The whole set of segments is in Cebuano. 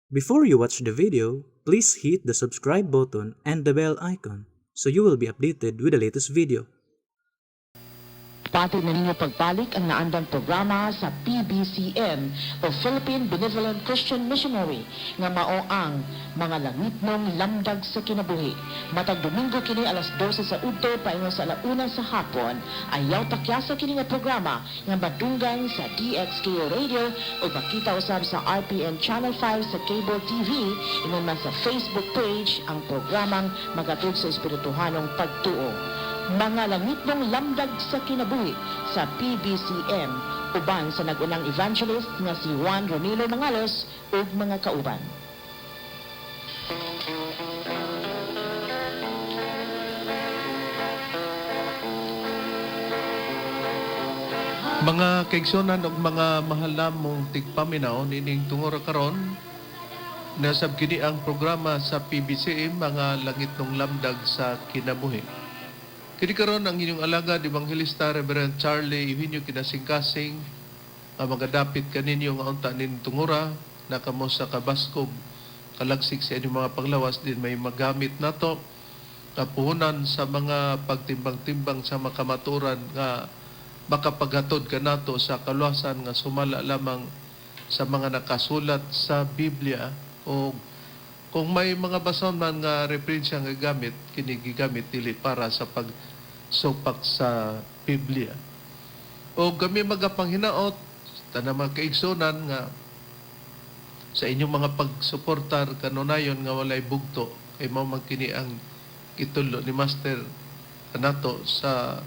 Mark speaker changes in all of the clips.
Speaker 1: Before you watch the video, please hit the subscribe button and the bell icon so you will be updated with the latest video.
Speaker 2: Pati na ninyo pagbalik ang naandang programa sa PBCM o Philippine Benevolent Christian Missionary nga mao ang Mga Langitnong Lamdag sa Kinabuhi. Matag Domingo kini alas 12 sa udto paingon sa alauna sa hapon. Ayaw takyasa kini nga programa nga madunggan sa DXKO Radio o makita usab sa RPN Channel 5 sa Cable TV, ingon man sa Facebook page ang programang magatug sa espirituhanong pagtuo. Mga Langitnong Lamdag sa Kinabuhi sa PBCM uban sa nag-unang evangelist nga si Juan Ronilo Mangalos ug mga kauban.
Speaker 3: Mga kaigsunan ug mga mahal namong tigpaminaw nining tungora karon, nasab kini ang programa sa PBCM, Mga Langitnong Lamdag sa Kinabuhi. Kini karon ang inyong alagad, Ebanghelista Reverend Charlie Eugenio Kinasingkasing, ang magadapit kaninyo nga unta nin tungora na kamo sa kabaskog kalagsik sa inyong mga panglawas din may magamit nato kapuhunan sa mga pagtimbang-timbang sa makamaturan nga makapaghatod kanato sa kaluwasan nga sumala lamang sa mga nakasulat sa Biblia, o kung may mga basahon man nga referensya nga gamit, kini gigamit dili para sa pagsupak sa Biblia. O kami magapanghinaot tanang mga kaigsunan nga sa inyong mga pagsuportar kanunayon nga walay bugto, kay mao man kini ang gitulo ni Master kanato sa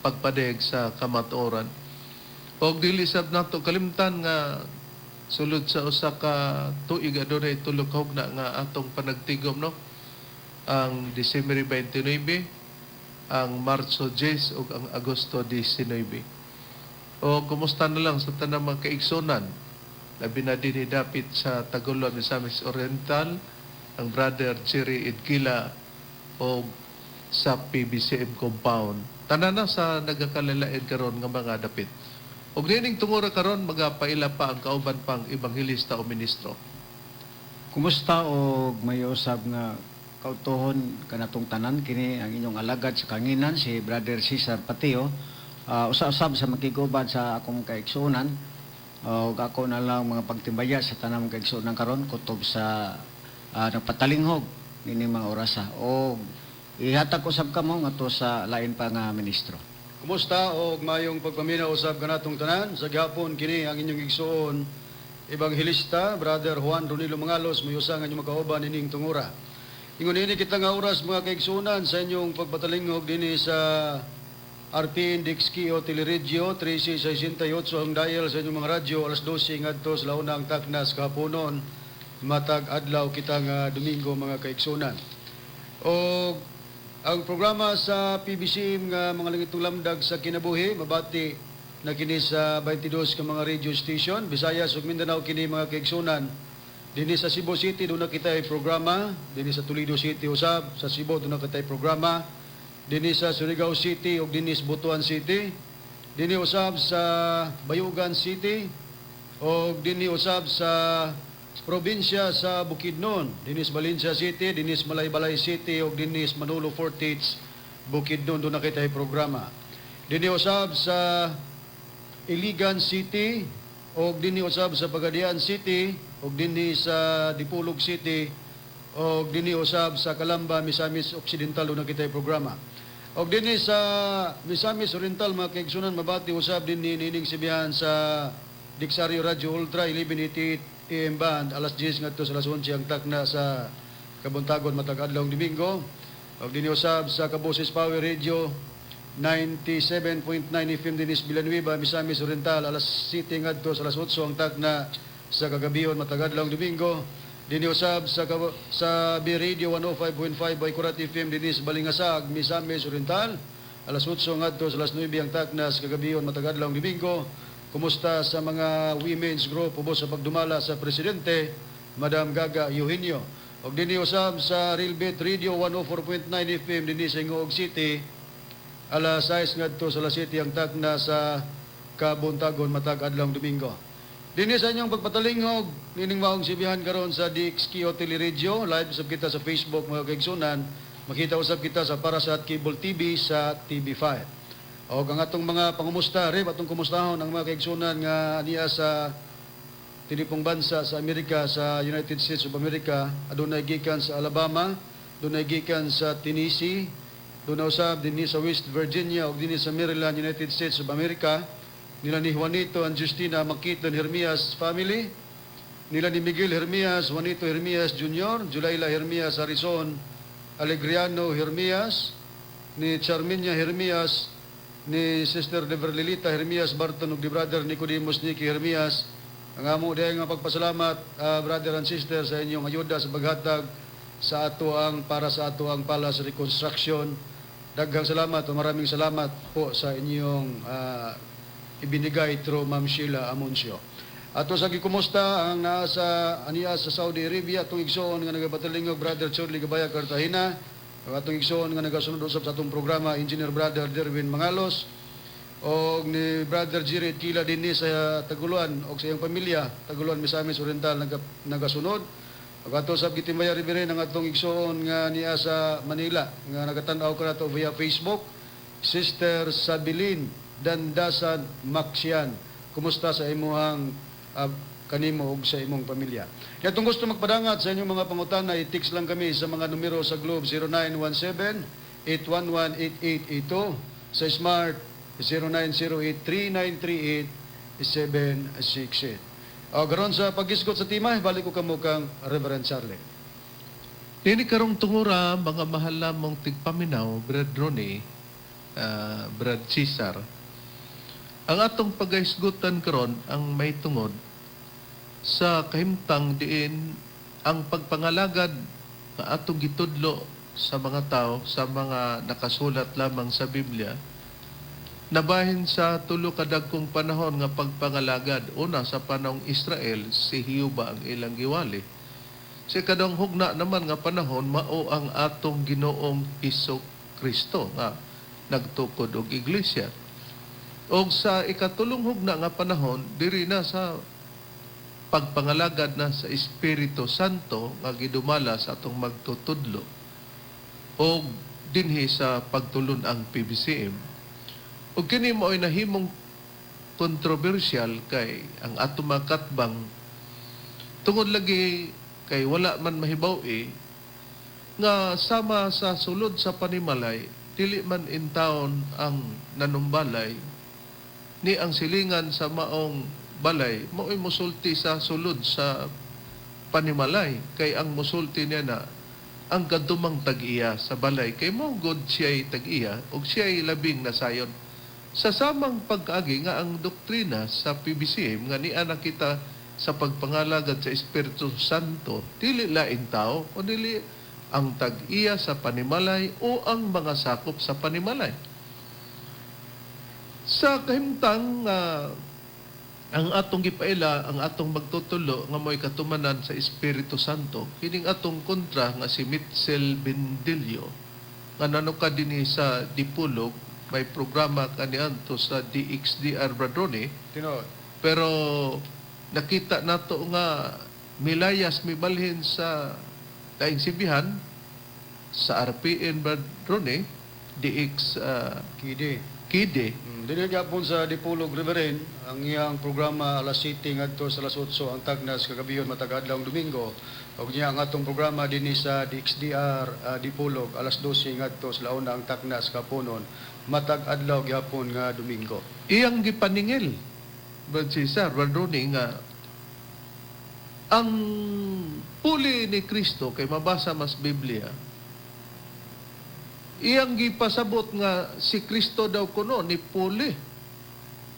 Speaker 3: pagpadayag sa kamatuoran. Og dili sab nato kalimtan nga sulod sa usa ka tuig adunay tulo ka hugna nga atong panagtigom, no, ang Disyembre 29, ang Marso 10 ug ang Agosto 19. O kumusta na lang sa tanang mga kaigsunan, labi na dinhi dapit sa Tagoloan, Misamis Oriental, ang Brother Jerry Edgila o sa PBCM compound. Tanan na sa nagakalain karon nga mga dapit. Og nining tungora karon magapaila pa ang kauban pang ebanghelista o ministro.
Speaker 4: Kumusta og may usab nga kautohon kanatong tanan. Kini ang inyong alagad sa kanginan, si Brother Cesar Patio. Usa-usab sa makiguban sa akong kaigsuonan, og ako na lang mga pagtimbaya sa tanang kaigsuonan karon kutob sa nagpatalinghog nining mga orasa, og ihatag usab kamo ngadto sa lain pa nga ministro.
Speaker 5: Kumusta og mayong pagpaminaw usab kanatong tanan. Sa gihapon kini ang inyong igsuon, Ebanghelista Brother Juan Ronilo Mangalos, mayusa nga inyong makauban ining tungura. Ingon ini kita nga oras, mga kaigsuonan, sa inyong pagpatalingog dinhi sa RPN DXKO Teleradyo, 1368 ang dial sa inyong mga radyo, alas 12 ngadto sa launa ang taknas kahaponon matag adlaw kita nga Domingo, mga kaigsuonan. O ang programa sa PBC nga Mga Langitong Lamdag sa Kinabuhi mabati na kini sa 22 ka mga radio station, Visayas ug Mindanao kini, mga kaigsunan. Dinhi sa Cebu City duna kita ay programa, dinhi sa Toledo City usab sa Cebu duna kita ay programa, dinhi sa Surigao City ug dinhi sa Butuan City, dinhi usab sa Bayugan City ug dinhi usab sa probinsya sa Bukidnon, dinhi sa Valencia City, dinhi sa Malaybalay City ug dinhi sa Manolo Fortich, Bukidnon duna kita ay programa. Dinhi usab sa Iligan City ug dinhi usab sa Pagadian City ug dinhi sa Dipolog City ug dinhi usab sa Calamba, Misamis Occidental duna kita programa. Og dinhi sa Misamis Oriental, mga kaigsunan, mabati usab dinhi nining sibihan sa Dixario Radio Ultra 1188 AM band, alas 10 ngadto sa alas 11 ang takna sa kabuntagon matag adlaw Domingo. Og dinhi usab sa Kaboses Power Radio 97.9 FM dinhi sa Villanueva, Misamis Oriental, alas 7 ngadto sa alas 8 ang takna sa kagabion matag adlaw Domingo. Dinhi usab sa B Radio 105.5 by Kurat FM dinhi sa Balingasag, Misamis Oriental, alas 8 ngadto sa alas 9 ang takna sa kagabion matag adlaw Domingo. Kumusta sa mga women's group ubos sa pagdumala sa presidente, Madam Gaga Eugenio. Og dinhi usab sa Realbet Radio 104.9 FM dinhi sa Gingoog City, alas 6 ngadto sa alas 7 ang takna sa kabuntagon matag adlaw Domingo. Dinhi sa inyong pagpatalingog, nining maong sibihan karon sa DXKO Teleradyo, live usab kita sa Facebook, mga kaigsunan, makita usab kita sa Parasat Cable TV sa TV5. Og ang atong mga pangumusta, Reb, atong kumustahon ang mga kaigsunan nga niya sa tinipong bansa sa Amerika, sa United States of America, adunay gikan sa Alabama, adunay gikan sa Tennessee, dunay usab dinhi sa West Virginia ug dinhi sa Maryland, United States of America, nila ni Juanito and Justina Makiton Hermias family, nila ni Miguel Hermias, Juanito Hermias Jr., Julaila Hermias Harrison, Alegriano Hermias, ni Charminia Hermias, ni Sister Deverlilita Hermias Barton ug ni Brother Nicodemus Nicky Hermias. Ang amo diay nga pagpasalamat, brother and sister, sa inyong ayuda sa paghatag sa ato ang para sa ato ang palace reconstruction. Daghang salamat o maraming salamat po sa inyong ibinigay through Ma'am Sheila Amoncio. Ato sa gikumusta ang naa sa aniya sa Saudi Arabia, atong igsoon nga nagapatalingog, Brother Chudley Gabaya Cartagena, ang atong igsoon nga nagasunod usab sa atong programa, Engineer Brother Derwin Mangalos, og ni Brother Jirit Kila dinhi sa Taguluan og sa iyang pamilya, Taguluan, Misamis Oriental, nagasunod. Ug ato sab gitimbaya, Reverend, ang atong igsoon nga niya sa Manila nga nagatan-aw kanato via Facebook, Sister Sabilin Dandasan Maxian. Kumusta sa imuhang kanimo ug sa imong pamilya? Kaya kung gusto magpadangat sa inyong mga pangutana, i-text lang kami sa mga numero sa Globe 0917 811 8882, sa Smart 0908 3938 768. O karon sa paghisgot sa tema, balik ko kamo kang Reverend Charlie.
Speaker 3: Nini karong tungura, mga mahal namong tigpaminaw, Brad Ronnie, Brad Cesar. Ang atong pagahisgutan karon ang may tungod sa kahimtang diin ang pagpangalagad nga atong gitudlo sa mga tao sa mga nakasulat lamang sa Biblia, nabahin sa tulo ka dagkong panahon nga pagpangalagad. Una, sa panahong Israel, si Jehova ang ilang giwali. Sa ikaduhang hugna naman nga panahon, mao ang atong Ginoong Hesus Kristo nga nagtukod og iglesia. Og sa ikatulong hugna nga panahon, diri na sa pagpangalagad na sa Espiritu Santo nga gidumala sa atong magtutudlo og dinhi sa pagtulon ang PBCM. Ug kini mao'y nahimong controversial kay ang atong mga katbang, tungod lagi kay wala man mahibaw-i nga sama sa sulod sa panimalay, dili man intawon ang nanumbalay ni ang silingan sa maong balay mao'y musulti sa sulod sa panimalay, kay ang musulti niya na ang kadumang tag-iya sa balay, kay mao god siya'y tag-iya ug siya'y labing nasayon sa samang pag-agi nga ang doktrina sa PBCM nga niya nakita sa pagpangalagad sa Espiritu Santo, dili laing tao o dili ang tag-iya sa panimalay o ang mga sakop sa panimalay. Sa kahimtang ang atong gipaila, ang atong magtutulo nga mo'y katumanan sa Espiritu Santo, kining atong kontra nga si Mitchell Bendillo nga nanuka dinhi sa Dipolog, may programa kaniadto sa DXDR, Brad Ronnie.
Speaker 5: Tinuod.
Speaker 3: Pero nakita nato nga milayas, mibalhin sa laing sibihan sa RPN, Brad Ronnie, DX
Speaker 5: Kidi.
Speaker 3: Kide.
Speaker 5: Dinhi gyapon sa Dipolog, Reverend, ang iyang programa alas 7 ngadto sa alas 8 ang tagnas kagabiyon matag adlaw Domingo. Ug niya ang atong programa dinhi sa DXDR Dipolog alas 12 ngadto sa launa ang taknas kaponon matag adlaw gyapon nga Domingo.
Speaker 3: Iyang gipaningil, Brad Cesar, Brad Ronnie, nga ang puli ni Kristo kay mabasa mas Biblia, iyang gipasabot nga si Kristo daw kuno ni puli.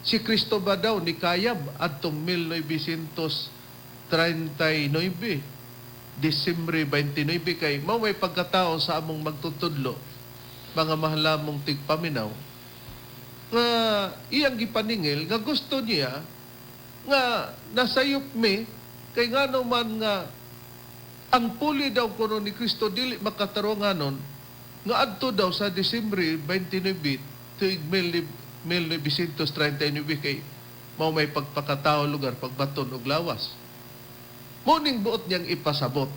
Speaker 3: Si Kristo ba daw ni kayab adtong 1939 Disyembre 29? Kay mao may pagkatao sa among magtutudlo, mga mahalamong tigpaminaw, nga iyang gipaningil nga gusto niya nga nasayop mi, kay ngano man nga ang puli daw kuno ni Kristo dili makatarunganon nga adto daw sa Disyembre 29 tuig 1939, kay Mao may pagpakatao lugar pagbaton og lawas. Mao ning buot niyang ipasabot.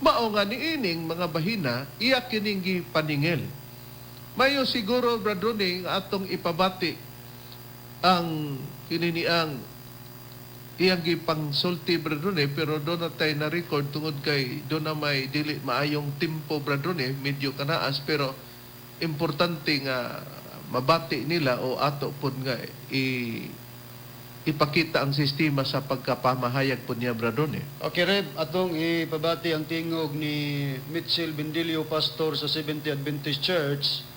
Speaker 3: Mao nga niining mga bahina iya kining gipaningil. Mayo siguro, Brad Rooney, nga atong ipabati ang kininiang iyang gipangsulti, Brad Rooney, pero doon na tayo na-record tungod kay doon na may dili maayong tempo, Brad Rooney, medyo kanaas, pero importante nga mabati nila o ato pod nga ipakita ang sistema sa pagkapamahayag po niya, Brad Rooney.
Speaker 5: Okay, Reb, atong ipabati ang tingog ni Mitchell Bendilio, pastor sa Seventh Adventist Church,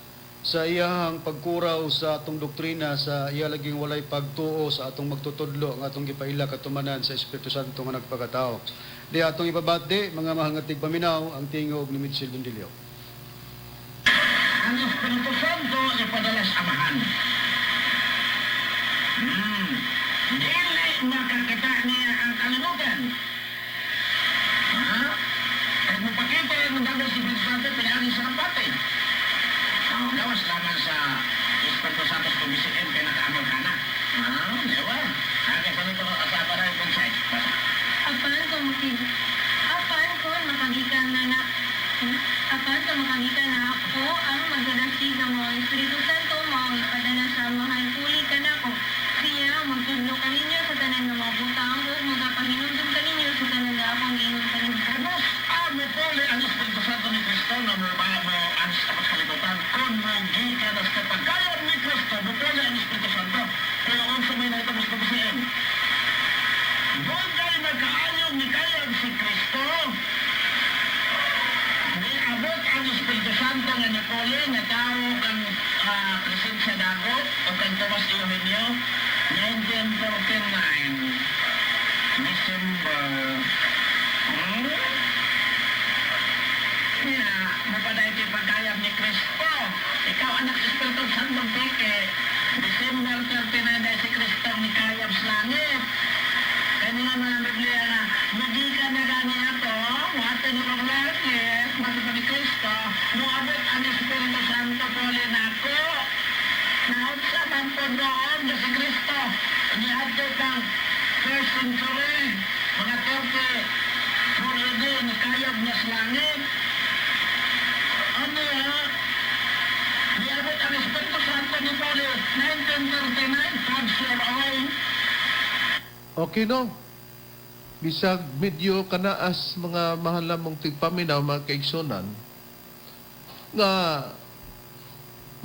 Speaker 5: sa iyahang pagkuraw sa atong doktrina sa iya laging walay pagtuo sa atong magtutudlo nga atong gipaila katumanan sa Espiritu Santo nga nagpakatao. Di atong ipabati, mga mahal nga tigpaminaw, ang tingog ni Mitchell Bendilio.
Speaker 6: Ang Espiritu Santo ipadala sa Amahan. Dili makakita niya ang kalimutan. Ha? Kaya mapakita yung dagat si Espiritu Santo, pinaagi sa kampate. Oh, lawas lamang sa Espiritu Santo sa PBCM, kaya nakaamol ka na. Ha? Di ba? Kaya sa nito, kasama na yung mensahe. Basta.
Speaker 7: Apan kung makagikan na ako ang magdadasig ng mga Espiritu Santo mao ang ipadala sa Amahan puli kanako. Siya ang magtudlo kaninyo sa tanan nga mga butang ug magapahinumdum kaninyo sa tanan nga akong giingon kaninyo.
Speaker 6: Kanus mupuli ang Espiritu Santo ni Kristo na mo mo ang sa kalibutan kung mogikan sa pagkayab ni Kristo, mupuli ang Espiritu Santo. Pero unsa may nahitabo sa PBCM? Dugay nagkaayong ni kayab si Kristo, niabot ang Espiritu Santo nga nipuli nga tao kang Crescencia Dagot o kang Tomas Eugenio 1949 December. Kaya, mapaday ito'y pagkayab ni Kristo. Ikaw, anak sa Espiritu Santo, Peke. December 39 dahil si Kristo ni kayab sa langit. Kaya nga mga Biblia na, magikan na gani ato, wate ni kong langit, matuto ni Kristo, muabot ang Espiritu Santo puli nako. Naunsa man po doon na si Kristo, niadto kang first century, mga 30, AD, ni kayab niya sa langit. Ano ya? Niabot ang Espiritu Santo ni Poli, 1939, pag-sure away.
Speaker 3: Okay, no? Bisag medyo kanaas, mga mahal namong tigpaminaw, mga kaigsunan, nga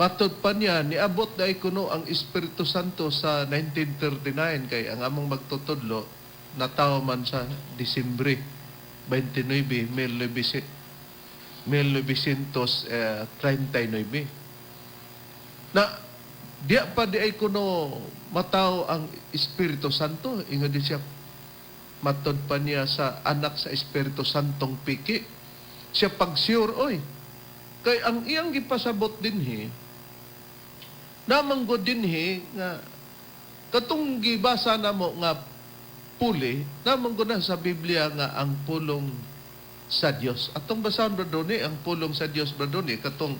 Speaker 3: matod pa niya, niabot na kuno ang Espiritu Santo sa 1939 kay ang among magtutudlo natawo man sa Disyembre 29, 1939 na diya pa di ay kuno mataw ang Espiritu Santo. Ingon di siya, matod pa niya sa anak sa Espiritu Santong piki siya pag-sure oy, kay ang iyang gipasabot dinhi namanggod dinhi nga katong gibasa namo nga puli, namanggod na sa Biblia nga ang pulong sa Dios. Atong basahon, Brad Ronnie, ang pulong sa Dios, Brad Ronnie, katong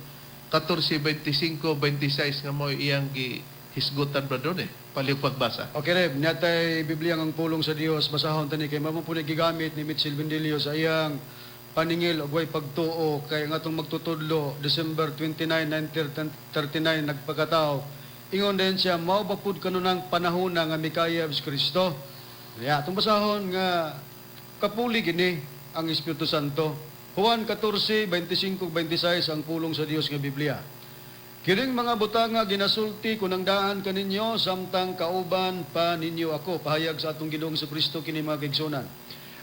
Speaker 3: 14, 25, 26 nga mo iyang gihisgutan, Brad Ronnie. Palihog pagbasa.
Speaker 5: Okay, Reb, natay Biblia ang pulong sa Dios, basahon tani kay mao po ni gigamit ni Mitchell Bendilio sa iyang paningil og way pagtuo kay ang atong magtutudlo December 29, 1939 nagpakatao. Ingon din siya, mao ba pud kanunang panahon na nga mikayab si Kristo. Kaya atong basahon nga kapuli gini ang Espiritu Santo. Juan 14, 25, 26 ang pulong sa Dios nga Biblia. Kining mga butanga ginasulti ko nang daan kaninyo samtang kauban pa ninyo ako. Pahayag sa atong Ginoong Kristo kini mga kaigsunan.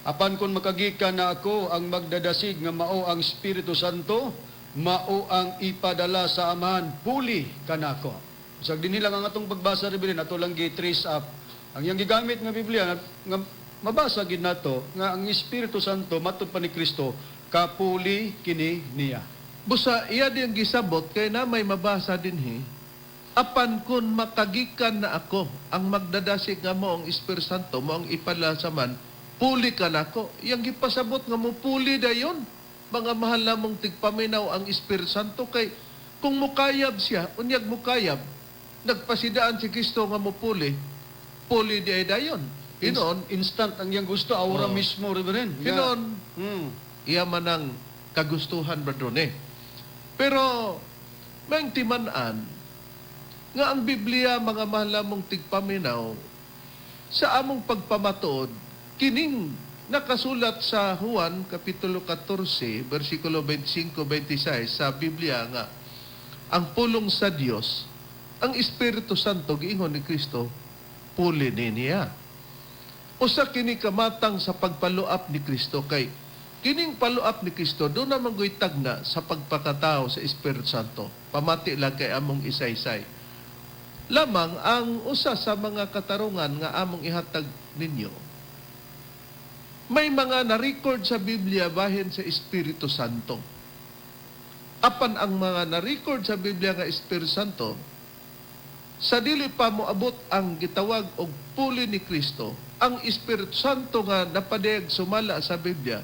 Speaker 5: Apan kung makagikan na ako ang magdadasig nga mao ang Espiritu Santo, mao ang ipadala sa Amahan, puli kanako. Bisag dinhi lang ang atong pagbasa rin, ato lang gi-trace up. Ang iyang gigamit nga Biblia nga mabasa gid nato nga ang Espiritu Santo matud pa ni Kristo kapuli kini niya.
Speaker 3: Busa iya din gisabot kay na may mabasa dinhi. Apan kun makagikan na ako ang magdadasig nga mo ang Espiritu Santo mo ang ipadala sa man, puli ka nako. Iyang gipasabot nga mo puli dayon. Mga mahal namong tigpaminaw, ang Espiritu Santo kay kung mukayab siya, unyag mukayab, nagpasidaan si Kristo nga mupuli. Puli di ay dayon. Hinon,
Speaker 5: Instant ang iyang gusto, aura
Speaker 3: Oo.
Speaker 5: mismo, Reverend. Nga.
Speaker 3: Hinon, iya man ang kagustuhan, Brad Ronnie. Pero, may timan-an, nga ang Biblia, mga mahal mong tigpaminaw, sa among pagpamatuod, kining nakasulat sa Juan, Kapitulo 14, versikulo 25-26 sa Biblia nga, ang pulong sa Dios, ang Espiritu Santo, giingon ni Kristo, puli ni niya. Usa kini kamatang sa pagpaluap ni Kristo kay kining paluap ni Kristo doon naman go'y tagna sa pagpakatao sa Espiritu Santo. Pamati lang kay among isaysay. Lamang ang usa sa mga katarungan nga among ihatag ninyo. May mga na-record sa Biblia bahin sa Espiritu Santo. Apan ang mga na-record sa Biblia nga Espiritu Santo, sa dili pa moabot ang gitawag og puli ni Kristo, ang Espiritu Santo nga napadayag sumala sa Biblia,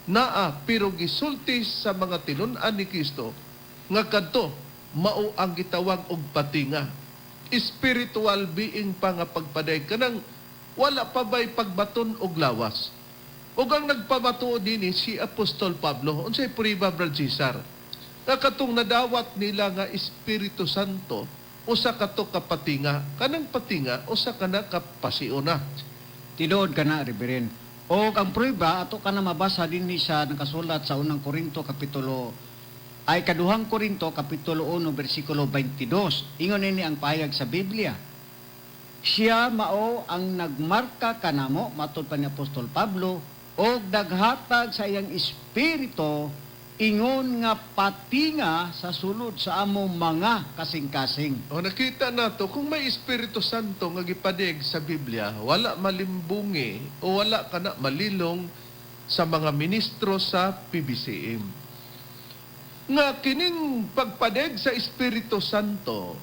Speaker 3: naa pero gisulti sa mga tinun-an ni Kristo nga kadto mao ang gitawag og patinga. Spiritual being pa nga pagpadayag kanang wala pa ba'y pagbaton og lawas. Ug ang nagpamatuod dinhi si Apostol Pablo, unsay prueba, Brad Cesar? Nga katong nadawat nila nga Espiritu Santo, usa kato ka patinga, kanang patinga usa kana ka pasiuna.
Speaker 4: Tinuod ka na, Reverend. O ang prueba, ato ka na mabasa din ni sa nakasulat sa unang Korinto, Kapitulo, ay kaduhang Korinto, Kapitulo 1, versikulo 22. Ingon nini ang pahayag sa Biblia. Siya mao ang nagmarka kanamo, matod pa ni Apostol Pablo, og naghatag sa iyang espiritu ingon nga patinga sa sulod sa among mga kasing-kasing.
Speaker 3: O nakita nato kung may Espiritu Santo nga gipadeg sa Biblia, wala malimbungi o wala kana malilong sa mga ministro sa PBCM. Nga kining pagpadeg sa Espiritu Santo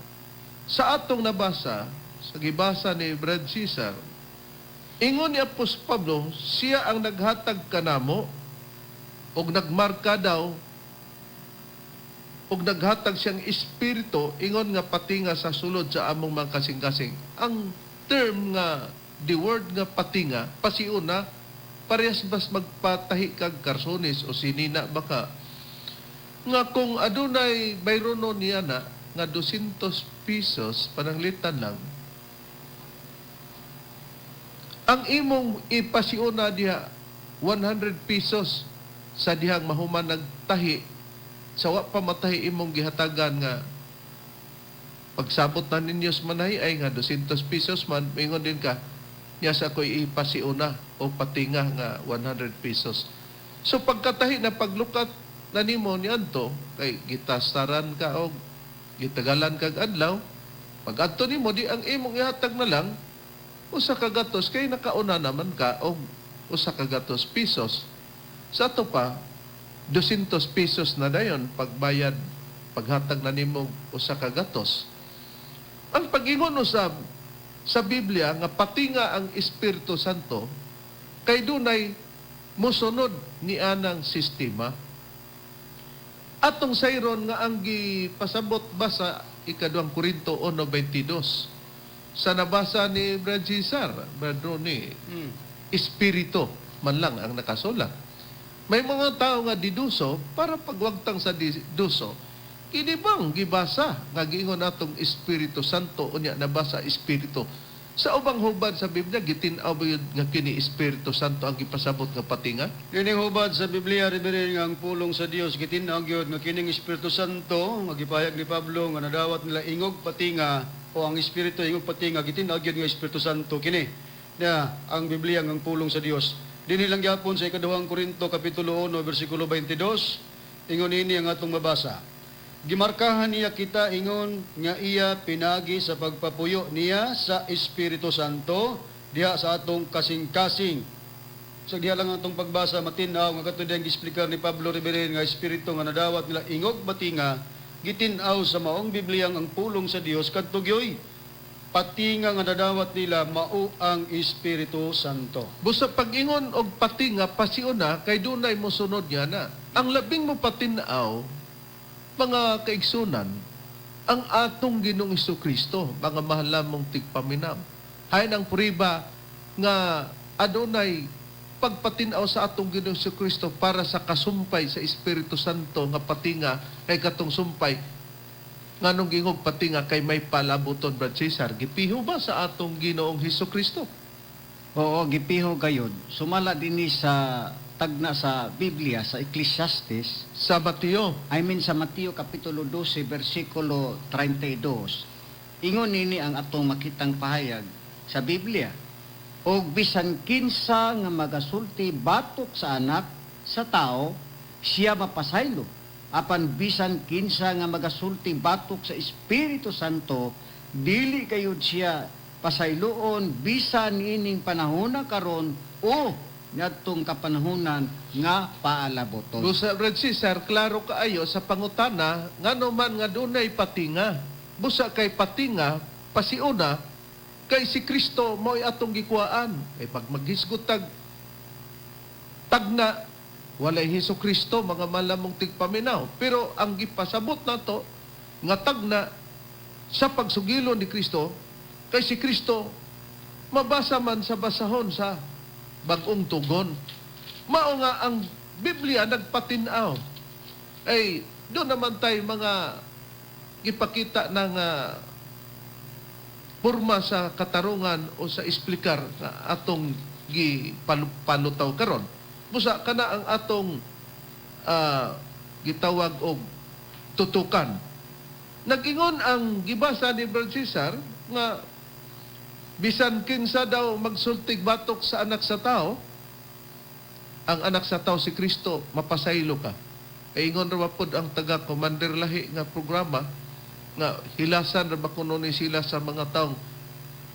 Speaker 3: sa atong nabasa, sa gibasa ni Brad Cesar, ingon ni Apostol Pablo, siya ang naghatag kanamo og nagmarka daw og naghatag siyang espiritu ingon nga patinga sa sulod sa among mga kasing-kasing. Ang term nga the word nga patinga pasiuna parehas bas magpatahi kag karsones o sinina baka nga kung adunay bayrono niya na nga 200 pesos pananglitan lang ang imong ipasiuna diha 100 pesos sa dihang mahuman nagtahi sa wa pa matahi imong gihatagan nga pagsabot na ninyo sa manahi ay nga 200 pesos man mingon din ka niya sa ako'y ipasiuna o patinga nga 100 pesos. So pagkatahi na paglukat na nimo niadto kay gitastaran ka og gitagalan kag adlaw, pag adto nimo di ang imong ihatag na lang usa ka gatos kay nakauna naman ka og usa ka gatos pesos. Sa ato pa 200 pesos na dayon pagbayad paghatag na nimo usa ka gatos. Ang pag-ingon usab sa Biblia nga patinga ang Espiritu Santo kay dunay mosunod ni anang sistema. Atong sayron nga ang gipasabot ba sa ikaduhang Korinto 1:22 sa nabasa ni Brad Cesar, Brad Ronnie, espiritu man lang ang nakasulat. May mga tao nga diduso para pagwagtang sa diduso, kini bang gibasa nga giingon natong Espiritu Santo unya nabasa espiritu. Sa ubang hubad sa Biblia gitin-aw ba yun nga kini Espiritu Santo ang gipasabot nga patinga?
Speaker 5: Kining hubad sa Biblia, Reverend, nga ang pulong sa Dios gitin-aw gyud nga kining Espiritu Santo nga gipahayag ni Pablo nga nadawat nila ingog patinga o ang Espiritu ingog patinga gitin-aw gyud nga Espiritu Santo kini. Na ang Biblia nga ang pulong sa Dios. Dinhi lang gyapon sa ikaduhang Korinto kapitulo 1 bersikulo 22 ingon ini ang atong mabasa. Gimarkahan niya kita ingon nga iya pinagi sa pagpapuyo niya sa Espiritu Santo diha sa atong kasing-kasing. Sa diha lang ang atong pagbasa matin-aw nga katong diyang giexplikar ni Pablo Rivera nga espiritu nga nadawat nila ingog batinga gitin-aw sa maong Bibliang ang pulong sa Dios kadto gyoy patinga nga nadawat nila mao ang Espiritu Santo.
Speaker 3: Busa pag-ingon og patinga pasiuna kay dunay mosunod niya na. Ang labing mo patin-aw mga kaigsunan ang atong Ginoong Kristo, mga mahal mong tigpaminaw. Hain ang prueba nga adunay pagpatinaw sa atong Ginoong Kristo para sa kasumpay sa Espiritu Santo nga patinga kay katong sumpay nganong gingog patinga kay may palabuton, Brad Cesar, gipiho ba sa atong Ginoong Hesus Kristo?
Speaker 4: Oo, gipiho gayud. Sumala dinhi sa tagna sa Biblia sa Ecclesiastes,
Speaker 3: Sa Mateo.
Speaker 4: I mean sa Mateo kapitulo 12 versikulo 32. Ingon nini ang atong makitang pahayag sa Biblia. Og bisan kinsa nga magasulti batok sa anak sa tao, siya mapasaylo. Apan bisan kinsa nga magasulti batok sa Espiritu Santo, dili kayod siya pasayloon bisan niining panahona karon o ngadtong kapanahonan nga paalaboton.
Speaker 3: Busa, Brad Cesar, klaro kaayo sa pangutana ngano man nga dunay patinga. Busa kay patinga pasiuna kay si Kristo mo'y atong gikuhaan. Kay pag maghisgot tag tagna walay Hesus Kristo, mga malamong tigpaminaw. Pero ang gipasabot nato nga tagna sa pagsugilo ni Kristo kay si Kristo mabasa man sa basahon sa Bagong Tugon. Mao nga ang Biblia nagpatin-aw. Ay doon naman tayo mga gipakita ng porma sa katarungan o sa esplikar nga atong gipalutaw karon. Busa kana ang atong gitawag og tutukan. Nag-ingon ang gibasa ni Brad Cesar nga bisan kinsa daw magsultig batok sa anak sa tao, ang anak sa tao si Kristo, mapasaylo ka. Ay ingon ra ba pod ang taga Commander Lahi nga programa nga hilasan ra ba kuno ni sila sa mga taong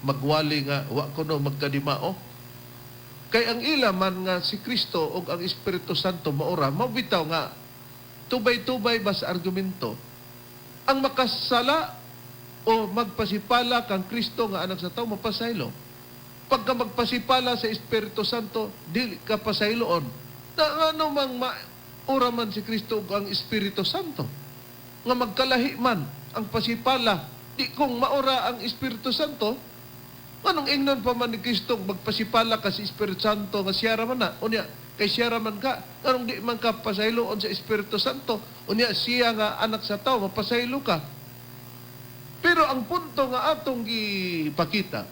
Speaker 3: magwali nga wa kuno magkadimao. Kay ang ila man nga si Kristo ug ang Espiritu Santo maura, mao bitaw nga tubay-tubay ba sa argumento ang makasala o magpasipala kang Kristo nga anak sa tao, mapasaylo. Pagka magpasipala sa Espiritu Santo, dili ka pasayloon. Na ano mang maura man si Kristo ug ang Espiritu Santo. Nga magkalahi man ang pasipala, di kung maura ang Espiritu Santo, anong ingnon pa man ni Kristo magpasipala ka sa Espiritu Santo nga siya ra man na? Unya, kay siya ra man ka. Anong di man ka pasayloon sa Espiritu Santo? Unya, siya nga anak sa tao, mapasaylo ka. Pero ang punto nga atong gipakita,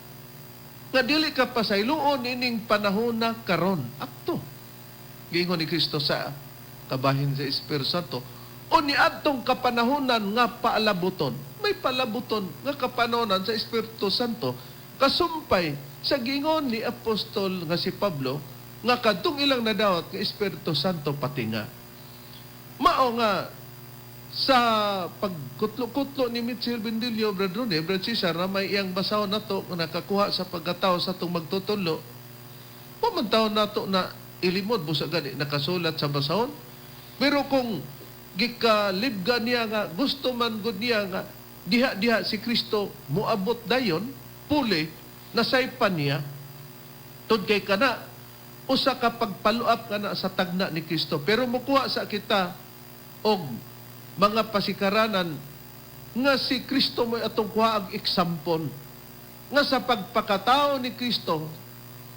Speaker 3: nga dili ka pasayloon ining panahon na karon. Akto. Giingon ni Kristo sa kabahin sa Espiritu Santo, o niadtong kapanahonan nga paalabuton. May palabuton nga kapanahonan sa Espiritu Santo kasumpay sa giingon ni Apostol nga si Pablo nga kadtong ilang nadawat nga Espiritu Santo patinga. Mao nga sa pagkutlo-kutlo ni Mitchell Bendilio, Brad Rune, Brad Cesar, na may iyang basahon nato nga nakakuha sa pagkatao sa atong magtutulo, pumuntaw nato na ilimod, busa gani nakasulat sa basahon. Pero kung gikalibga niya nga, gusto man gud niya nga, diha-diha si Kristo muabot dayon, puli, nasaypan niya, tud kay kana, usa ka pagpaluap kana sa tagna ni Kristo. Pero mukuha sa kita og mga pasikaranan nga si Kristo mo'y atong kuha ang example nga sa pagpakatao ni Kristo,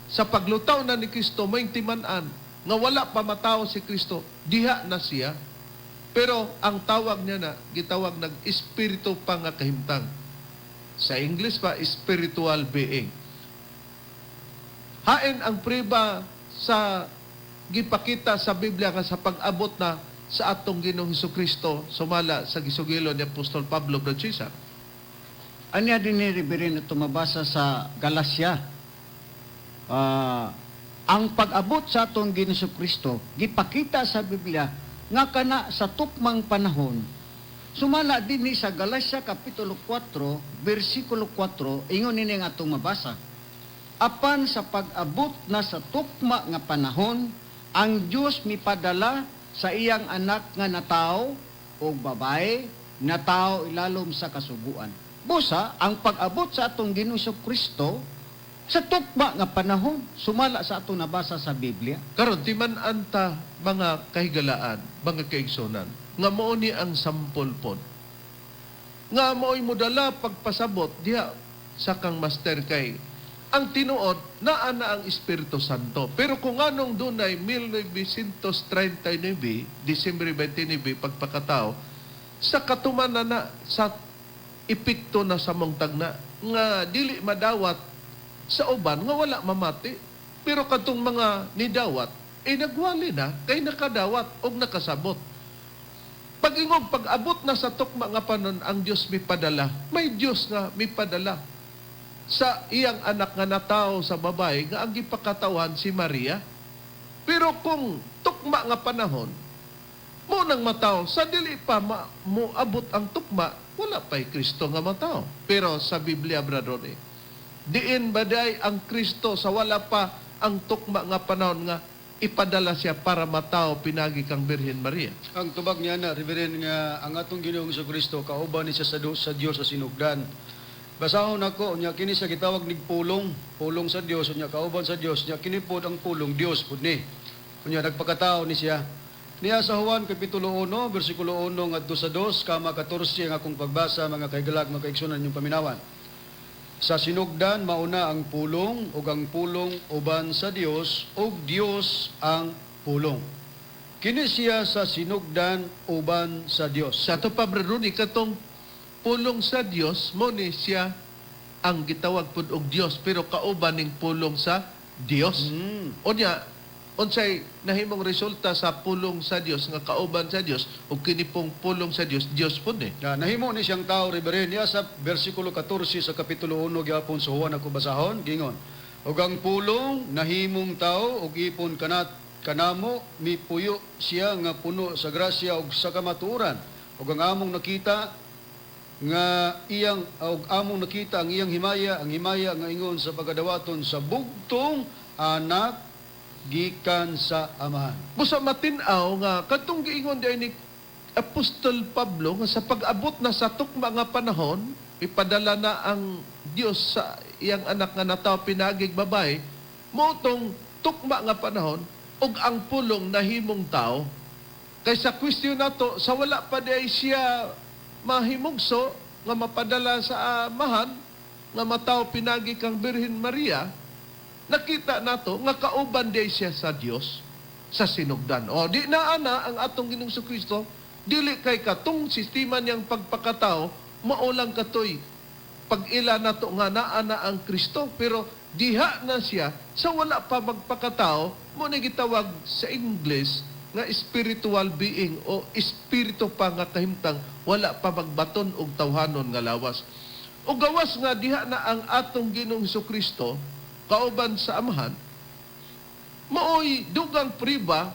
Speaker 3: sa paglutaw na ni Kristo, may timan-an nga wala pa matao si Kristo, diha na siya. Pero ang tawag niya na, gitawag nag espiritu pa nga kahimtang. Sa English pa, spiritual being. Hain ang priba sa gipakita sa Biblia nga sa pag-abot na sa atong Ginoong Kristo sumala sa gisugilo ni Apostol Pablo, Brad Cesar.
Speaker 4: Anya din ni Reverend na tumabasa sa Galacia. Ang pag-abot sa atong Ginoong Kristo gipakita sa Biblia nga kana sa tukmang panahon. Sumala din ni sa Galacia kapitulo 4 bersikulo 4, ingon nini nga atong mabasa. Apan sa pag-abot na sa tukma nga panahon, ang Dios mipadala sa iyang anak nga natawo o babae, natawo ilalom sa kasuguan. Busa, ang pag-abot sa atong Ginoong Kristo sa tukma nga panahon, sumala sa atong nabasa sa Biblia.
Speaker 3: Karon timan-an ta mga kahigalaan, mga kaigsonan, nga mao ni ang sampol pod. Nga mao'y modala pagpasabot diha sa kang master kay Ang tinuod, naa na ang Espiritu Santo. Pero kung anong dunay 1939, Disyembre 29, pagpakatao, sa katumanan na sa epekto na sa mong tagna, nga dili madawat sa uban, nga wala mamati. Pero katong mga nidawat, eh nagwali na, kay nakadawat og nakasabot. Pag-ingog, pag-abot na sa tukma nga panon, ang Diyos mipadala. May Diyos nga mipadala sa iyang anak nga natawo sa babae nga ang gipakatawan si Maria. Pero kung tukma nga panahon, mo nang mataw, sa dili pa moabot ang tukma, wala pa'y Kristo nga mataw. Pero sa Biblia, brother Ronnie, diin ba day ang Kristo sa wala pa ang tukma nga panahon nga ipadala siya para mataw pinagi kang Birhen Maria?
Speaker 5: Ang tubag niya na, Reverend, nga ang atong Ginoong Kristo kauban ni siya sa Dios sa sinugdan. Basahon ako, unya kini sa gitawag nig pulong, pulong sa Dios, unya kauban sa Dios, unya kini pod ang pulong Dios pod ni. Unya nagpakatao ni siya. Niya sa Juan kapitulo 1, bersikulo 1 ngadto sa 2, kama 14 ang akong pagbasa, mga kaigalag, mga kaigsunan inyong paminawan. Sa sinugdan mauna ang pulong ug ang pulong uban sa Dios ug Dios ang pulong. Kini siya sa sinugdan uban sa Dios.
Speaker 3: Sa ato pa, Brother Ronnie, katong pulong sa Dios, mo ni siya ang gitawag pud og Dios, pero kauban ning pulong sa Dios. Unya, unsay nahimong resulta sa pulong sa Dios nga kauban sa Dios ug kini pong pulong sa Dios, Dios pud ni.
Speaker 5: Na nahimo ni siyang tao, Reverend, niya sa bersikulo 14 sa kapitulo 1 gyapon sa Juan ako basahon, gingon. Ug ang pulong nahimong tao ug ipon kanat kanamo mipuyo siya nga puno sa grasya ug sa kamatuoran. Ug ang among nakita nga iyang og among nakita ang iyang himaya, ang himaya nga ingon sa pagadawaton sa bugtong anak gikan sa Amahan.
Speaker 3: Busa matin-aw nga kadtong giingon diay ni Apostol Pablo nga sa pag-abot na sa tukma nga panahon, ipadala na ang Dios sa iyang anak nga natawo pinagig babae, mao tong tukma nga panahon ug ang pulong nahimong tao. Kay sa question nato, sa wala pa diay siya mahimugso nga mapadala sa Amahan nga matawo pinagi kang Birhen Maria, nakita nato nga kauban diay siya sa Dios sa sinugdan. O di na ana ang atong Ginoong Kristo, dili kay katong sistema niyang pagpakatao mao lang katoy pag-ila nato nga naa na ang Kristo, pero diha na siya sa wala pa magpakatao, mo ni gitawag sa English nga spiritual being o espiritu pa nga kahimtang wala pa magbaton og tawhanon nga lawas. O gawas nga diha na ang atong Ginoong Kristo kauban sa Amahan, maoy dugang priba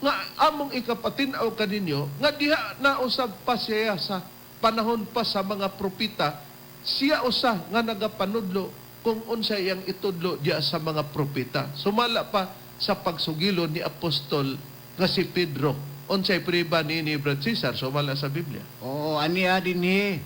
Speaker 3: nga among ikapatin-aw kaninyo nga diha na usab pa siya sa panahon pa sa mga propeta, siya usa nga nagapanudlo kung unsa iyang itudlo diha sa mga propeta. Sumala pa sa pagsugilo ni apostol nga si Pedro. Unsay priba ni Brad Cesar sumala sa Biblia?
Speaker 4: Oo, aniya dinhi.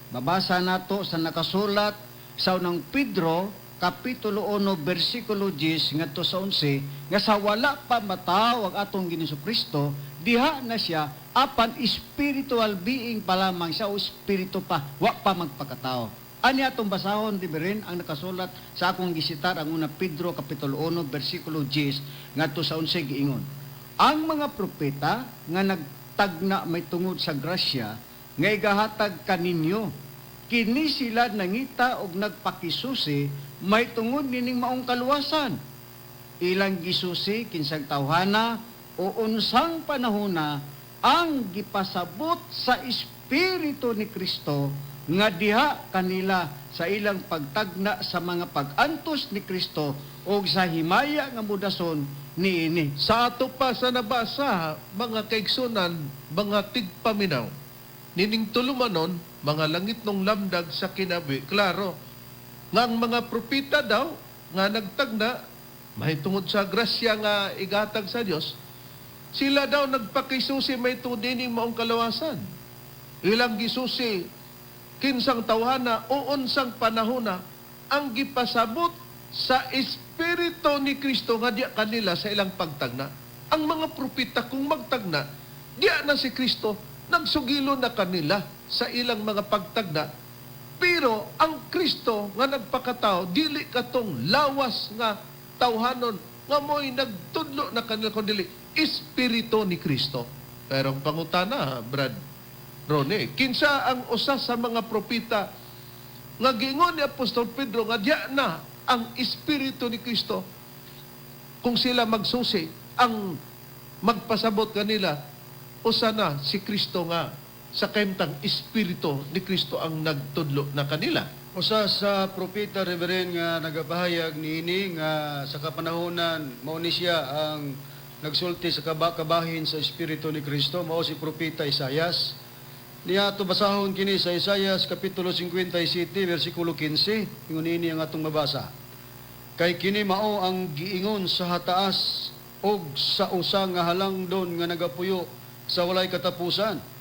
Speaker 4: Babasa nato sa nakasulat sa unang Pedro kapitulo 1 bersikulo 10 ngadto sa 11 nga sa wala pa mataw ang atong Ginoong Kristo, diha na siya apan spiritual being pa lamang siya o espiritu pa, wa pa magpakatao. Ani atong basahon di rin ang nakasulat sa akong gisitar ang una Pedro kapitulo 1 bersikulo 10 ngadto sa 11 giingon. Ang mga propeta nga nagtagna may tungod sa grasya nga igahatag kaninyo, kini sila nangita og nagpakisusi may tungod nining maong kaluwasan. Ilang gisusi kinsang tawhana o unsang panahona ang gipasabot sa espiritu ni Kristo nga diha kanila sa ilang pagtagna sa mga pag-antos ni Kristo og sa himaya nga mudason niini.
Speaker 3: Sa ato pa sa nabasa, mga kaigsunan, mga tigpaminaw, nining tulumanon, mga langit nung lamdag sa kinabi, klaro, nga ang mga propeta daw, nga nagtagna, mahitungod sa grasya nga igatag sa Dios, sila daw nagpakisusi may tungod nining maong kalawasan. Ilang gisusi, kinsang tawhana o unsang panahona, ang gipasabot sa espiritu ni Kristo nga diya kanila sa ilang pagtagna. Ang mga propeta kung magtagna, diya na si Kristo, nagsugilo na kanila sa ilang mga pagtagna. Pero ang Kristo nga nagpakatao dili katong lawas nga tawhanon nga mo'y nagtudlo na kanila kundi espiritu ni Kristo. Pero ang pangutana, Brad Rone, kinsa ang usa sa mga propeta nga giingon ni Apostol Pedro nga diya na ang espiritu ni Kristo kung sila magsusi ang magpasabot kanila usa na si Kristo nga sa kahimtang espiritu ni Kristo ang nagtudlo na kanila.
Speaker 5: Usa sa propeta, Reverend, nga nagapahayag niini nga sa kapanahonan mao ni siya ang nagsulti sa kabahin sa espiritu ni Kristo, mao si propeta Isayas. Niya ato basahon kini sa Isayas kapitulo 57 bersikulo 15. Ingon ini ang atong mabasa. Kay kini mao ang giingon sa hataas og sa usa nga halangdon nga nagapuyo sa walay katapusan.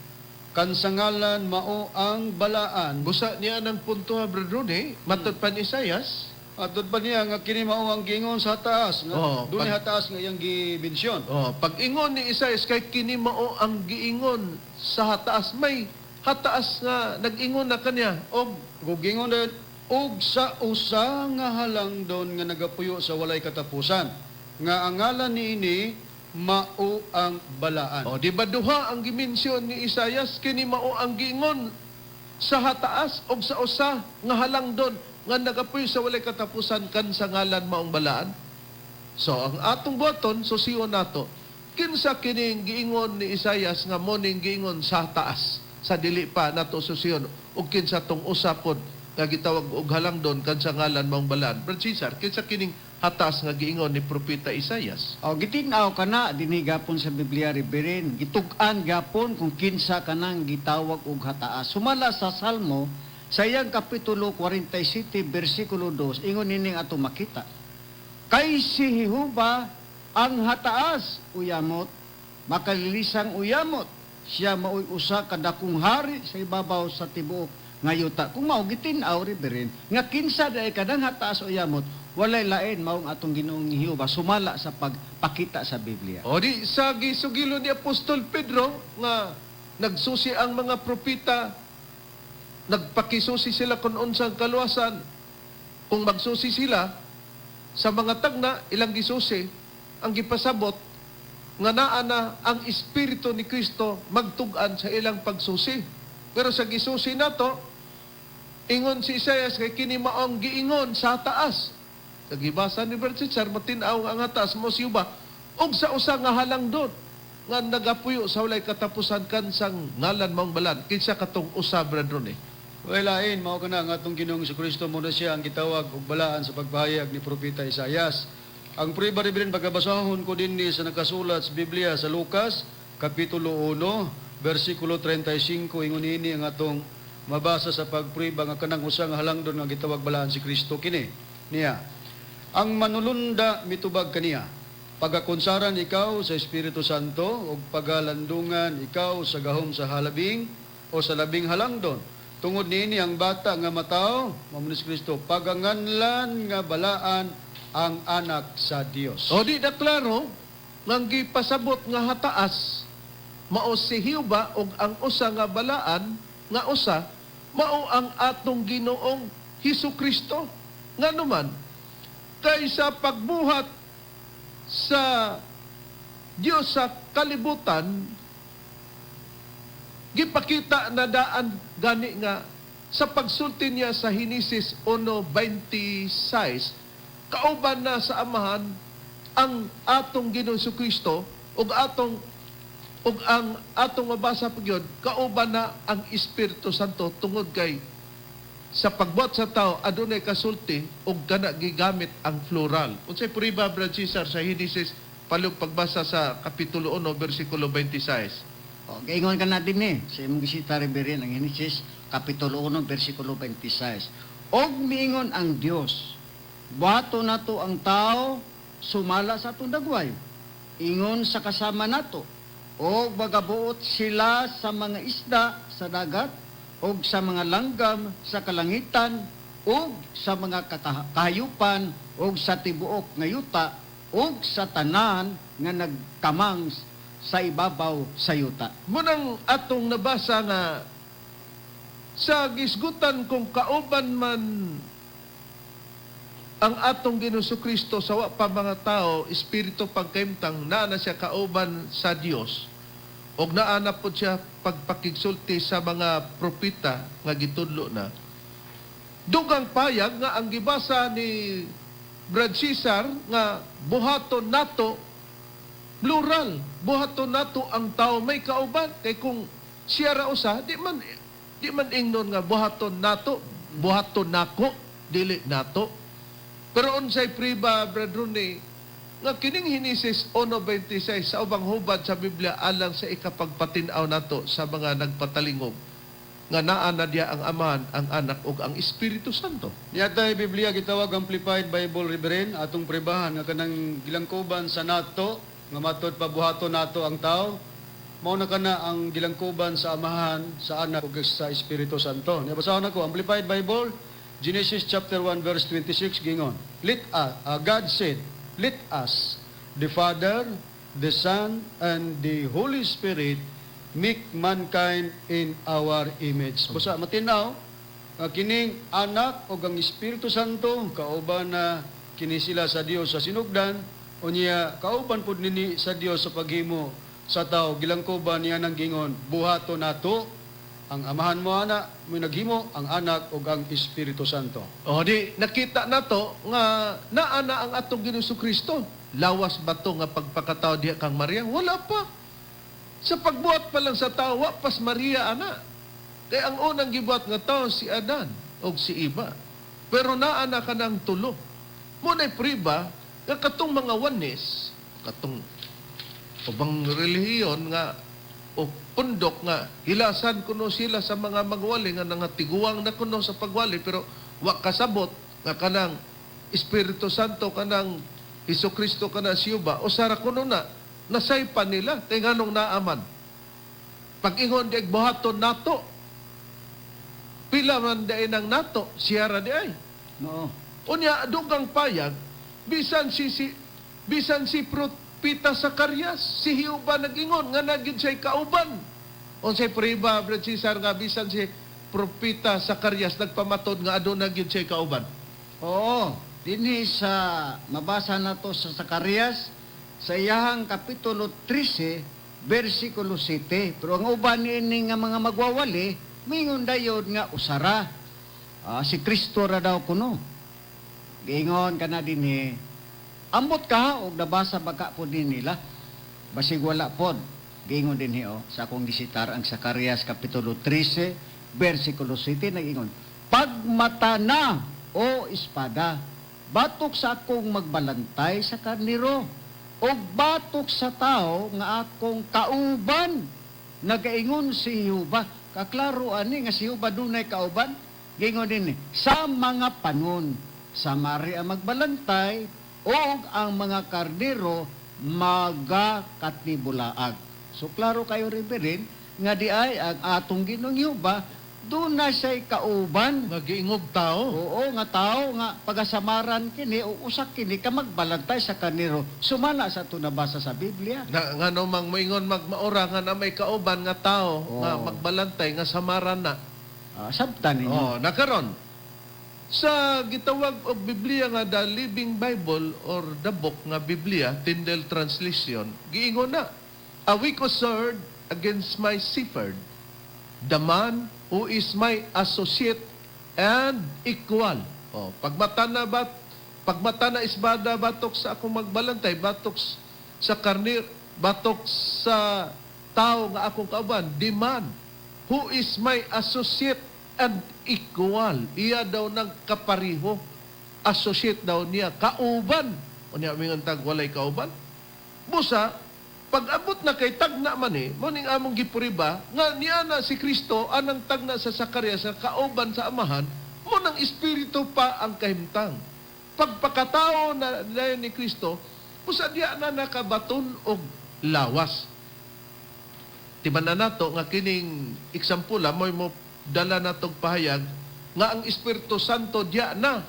Speaker 5: Kan sa ngalan mao ang balaan.
Speaker 3: Busa niya ng punto ha, Brad Rone, matod pa ni Isayas.
Speaker 5: Atod pa niya nga kini mao ang giingon sa hataas nga
Speaker 3: Oo,
Speaker 5: dunay hataas nga iyang gimensyon.
Speaker 3: Oh, pag ingon ni Isayas kay kini mao ang giingon sa hataas, may hataas nga nag-ingon na kanya og
Speaker 5: Ug giingon dayon og sa usa nga halangdon nga nagapuyo sa walay katapusan nga ang ngalan niini mao ang balaan.
Speaker 3: Oh, di ba duha ang gimensyon ni Isayas kini mao ang giingon sa hataas og sa usa nga halangdon nga nagapuyo sa walay katapusan kan sa ngalan maong balaan. So ang atong buhaton susiyon nato kinsa kining giingon ni Isayas nga mo ning giingon sa taas sa dili pa nato susiyon ug kinsa tong usa pod nga gitawag og halangdon kan sa ngalan maong balaan. Brad Cesar, kinsa kining hataas nga giingon ni propeta Isayas?
Speaker 4: O gitin-aw kana dinhi gapon sa Biblia, Reverend. Gitug-an gapon kung kinsa kanang gitawag og hataas. Sumala sa Salmo sa iyang kapitulo 47 bersikulo 2, ingon nining ato makita. Kay si Jehova ang hataas uyamot, makalilisang uyamot. Siya maoy usa ka dakong hari sa ibabaw sa tibuok nga yuta. Kung mao gitin-aw, Reverend, nga kinsa dai kanang hataas uyamot, walay lain maong atong Ginoong Jehova sumala sa pagpakita sa Biblia.
Speaker 3: O di sa gisugilo ni Apostol Pedro nga nagsusi ang mga propeta, nagpakisusi sila kung unsang kaluwasan. Kung magsusi sila sa mga tagna ilang gisusi ang gipasabot nga naa na ang espiritu ni Kristo magtug-an sa ilang pagsusi. Pero sa gisusi nato, ingon si Isaias kay kini maong giingon sa taas. Sa gibasa ni Brad Cesar, matin-aw ang taas mo siyuba og sa usa nga halangdon nga nagapuyo sa walay katapusan kansang ngalan maong balan. Kinsa katong usa, Brad Rone?
Speaker 5: Walay lain mao kana ang atong Ginoong Kristo mo na siya ang gitawag og balaan sa pagpahayag ni propeta Isayas. Ang prueba, Reverend, pagkabasahon ko dinhi sa nakasulat sa Biblia sa Lucas kapitulo 1 bersikulo 35. Ingon ini ang atong mabasa sa pagprueba nga kanang usa nga halangdon nga gitawag balaan si Kristo kini. Niya. Ang manulunda mitubag kaniya: Pagakonsaran ikaw sa Espiritu Santo ug pagalandungan ikaw sa gahom sa halabing o sa labing halangdon. Tungod niini ang bata nga matawo, mao ni si Kristo, paganganlan nga balaan ang anak sa Dios.
Speaker 3: O di na klaro nga gipasabot nga hataas mao si Jehova og ang usa nga balaan nga usa mao ang atong Ginoong Hesus Kristo. Nganuman kay sa pagbuhat sa Dios sa kalibutan gipakita na daan gani nga sa pagsulti niya sa Henesis 1:26 kauban na sa Amahan ang atong Ginoong Kristo ug ang atong mabasa pa gyud kauban na ang Espiritu Santo tungod kay sa pagbuhat sa tao adunay kasulti ug kana gigamit ang plural. Unsay prueba, Brad Cesar, sa Henesis palug pagbasa sa kapitulo 1 bersikulo 26?
Speaker 4: O, gaingon ka na din eh. Sa imong gisita, Reverend, ang Genesis, Kapitulo 1, versikulo 26. Og miingon ang Dios, buhato nato ang tao, sumala sa atong dagway. Ingon sa kasama nato, og magabuot sila sa mga isda sa dagat, og sa mga langgam sa kalangitan, og sa mga kahayupan, og sa tibuok nga yuta, og sa tanan nga nagkamang sa ibabaw sa yuta.
Speaker 3: Munang atong nabasa nga Sa gisgutan kung kauban man ang atong Ginoong Kristo sa wa pa mga tao, espiritu pagkaimtang, naa na siya kauban sa Dios. Og naa na po siya pagpakigsulti sa mga propeta nga gitudlo na. Dugang payag nga ang gibasa ni Brad Cesar nga buhaton nato, plural, buhaton nato ang tao may kauban. Kay kung siya ra usa, di man ingnon nga buhaton nato, buhaton nako, dili nato. Pero unsay priba, Brad Rooney, nga kining Henesis 1:26 sa ubang hubad sa Biblia alang sa ikapagpatin-aw nato sa mga nagpatalingog nga naa na diya ang Amahan, ang Anak ug ang Espiritu Santo?
Speaker 5: Niyatay Biblia gitawag Amplified Bible, Reverend, atong pribahan nga kanang gilangkuban sa nato nga matod pabuhaton nato ang tao, mao na kana ang gilangkuban sa Amahan, sa Anak ug sa Espiritu Santo. Niya, basahon ako Amplified Bible, Genesis chapter 1 verse 26, gingon. Let us, God said, "Let us, the Father, the Son and the Holy Spirit, make mankind in our image." Busa matinaw nga kining Anak o ang Espiritu Santo kauban na kini sila sa Dios sa sinugdan, unya kauban pud nini sa Dios sa paghimo sa tao. Gilangkuban niya ng gingon buhato nato ang Amahan mo ana mo naghimo ang Anak ug ang Espiritu Santo.
Speaker 3: O di nakita nato nga naa na ang atong Ginoong Kristo. Lawas ba to nga pagpakatao diha kang Maria? Wala pa. Sa pagbuhat pa lang sa tao, wa pas Maria ana. Kay ang unang gibuhat nga tao si Adan og si Eva. Pero naa na kanang tulo. Muna'y priba nga katong mga Oneness, katong ubang relihiyon nga o pundok nga hilasan kuno sila sa mga magwali nga nangatiguang na kuno sa pagwali, pero wa kasabot nga kanang Espiritu Santo, kanang Hesus Kristo, kanang siyuba o sara kuno na nasaypan nila kay nganong naaman pag-ingon di buhaton nato, pila man di nang nato, siya ra di ay.
Speaker 4: No.
Speaker 3: Unya, dugang payag, bisan si Propita Zacarias, si Jehova nagingon nga nagin siya'y kauban. Unsay priba, Brad Cesar, nga bisan si Propita Zacarias nagpamatod nga aduna gyud siya'y kauban?
Speaker 4: Oo, dinhi sa mabasa nato sa Zacarias sa iyahang kapitulo 13 versikulo 7. Pero ang uban niini nga mga magwawali, mingon dayon nga usara. Ah, si Kristo ra daw kuno. Giingon kana dinhi. Ambot ka og nabasa baka po din nila. Basig wala pod. Giingon dinhi oh, sa akong gisitar ang Zacarias kapitulo 13 versikulo 7, nagingon: "Pagmata na o espada, batok sa akong magbalantay sa karniro o batok sa tao nga akong kauban, nagaingon si Jehova." Kaklaro ani nga si Jehova dunay kauban. Gingon din sa mga panon, samari ang magbalantay o ang mga karniro magakatibulaag. So klaro kayo, Reverend, nga di ay ang atong Ginoong Jehova doon na siya'y kauban.
Speaker 3: Nga giingog tao.
Speaker 4: Oo, nga tao nga pagasamaran kini o usak kini ka magbalantay sa karniro. Sumala sa ato nabasa sa Biblia.
Speaker 3: Na, nga no mang moingon magmaora nga na may kauban nga tao nga magbalantay nga samaran na.
Speaker 4: Ah, sabtan ninyo.
Speaker 3: Oh, nakaron. Sa gitawag og Biblia nga The Living Bible or the book nga Biblia, Tyndale Translation, giingon na, "A wicked sword against my shepherd, the man who is my associate and equal." Oh, pagmata na espada batok sa akong magbalantay, batok sa karnir, batok sa tao nga akong kauban, the man who is my associate and equal. Iya daw ng kapariho. Associate daw niya, kauban. Unya mingon tag walay kauban. Busa, pag abot na kay tagna man eh, mo ning among gipuriba, nga niya na si Kristo, anang tagna sa Zacarias, sa kauban sa Amahan, mo nang espiritu pa ang kahimtang. Pagpakatao na na ni Kristo, busa diya na nakabaton og lawas. Timan na nato nga kining eksampula mo'y mo dala natog pahayag nga ang Espiritu Santo diya na.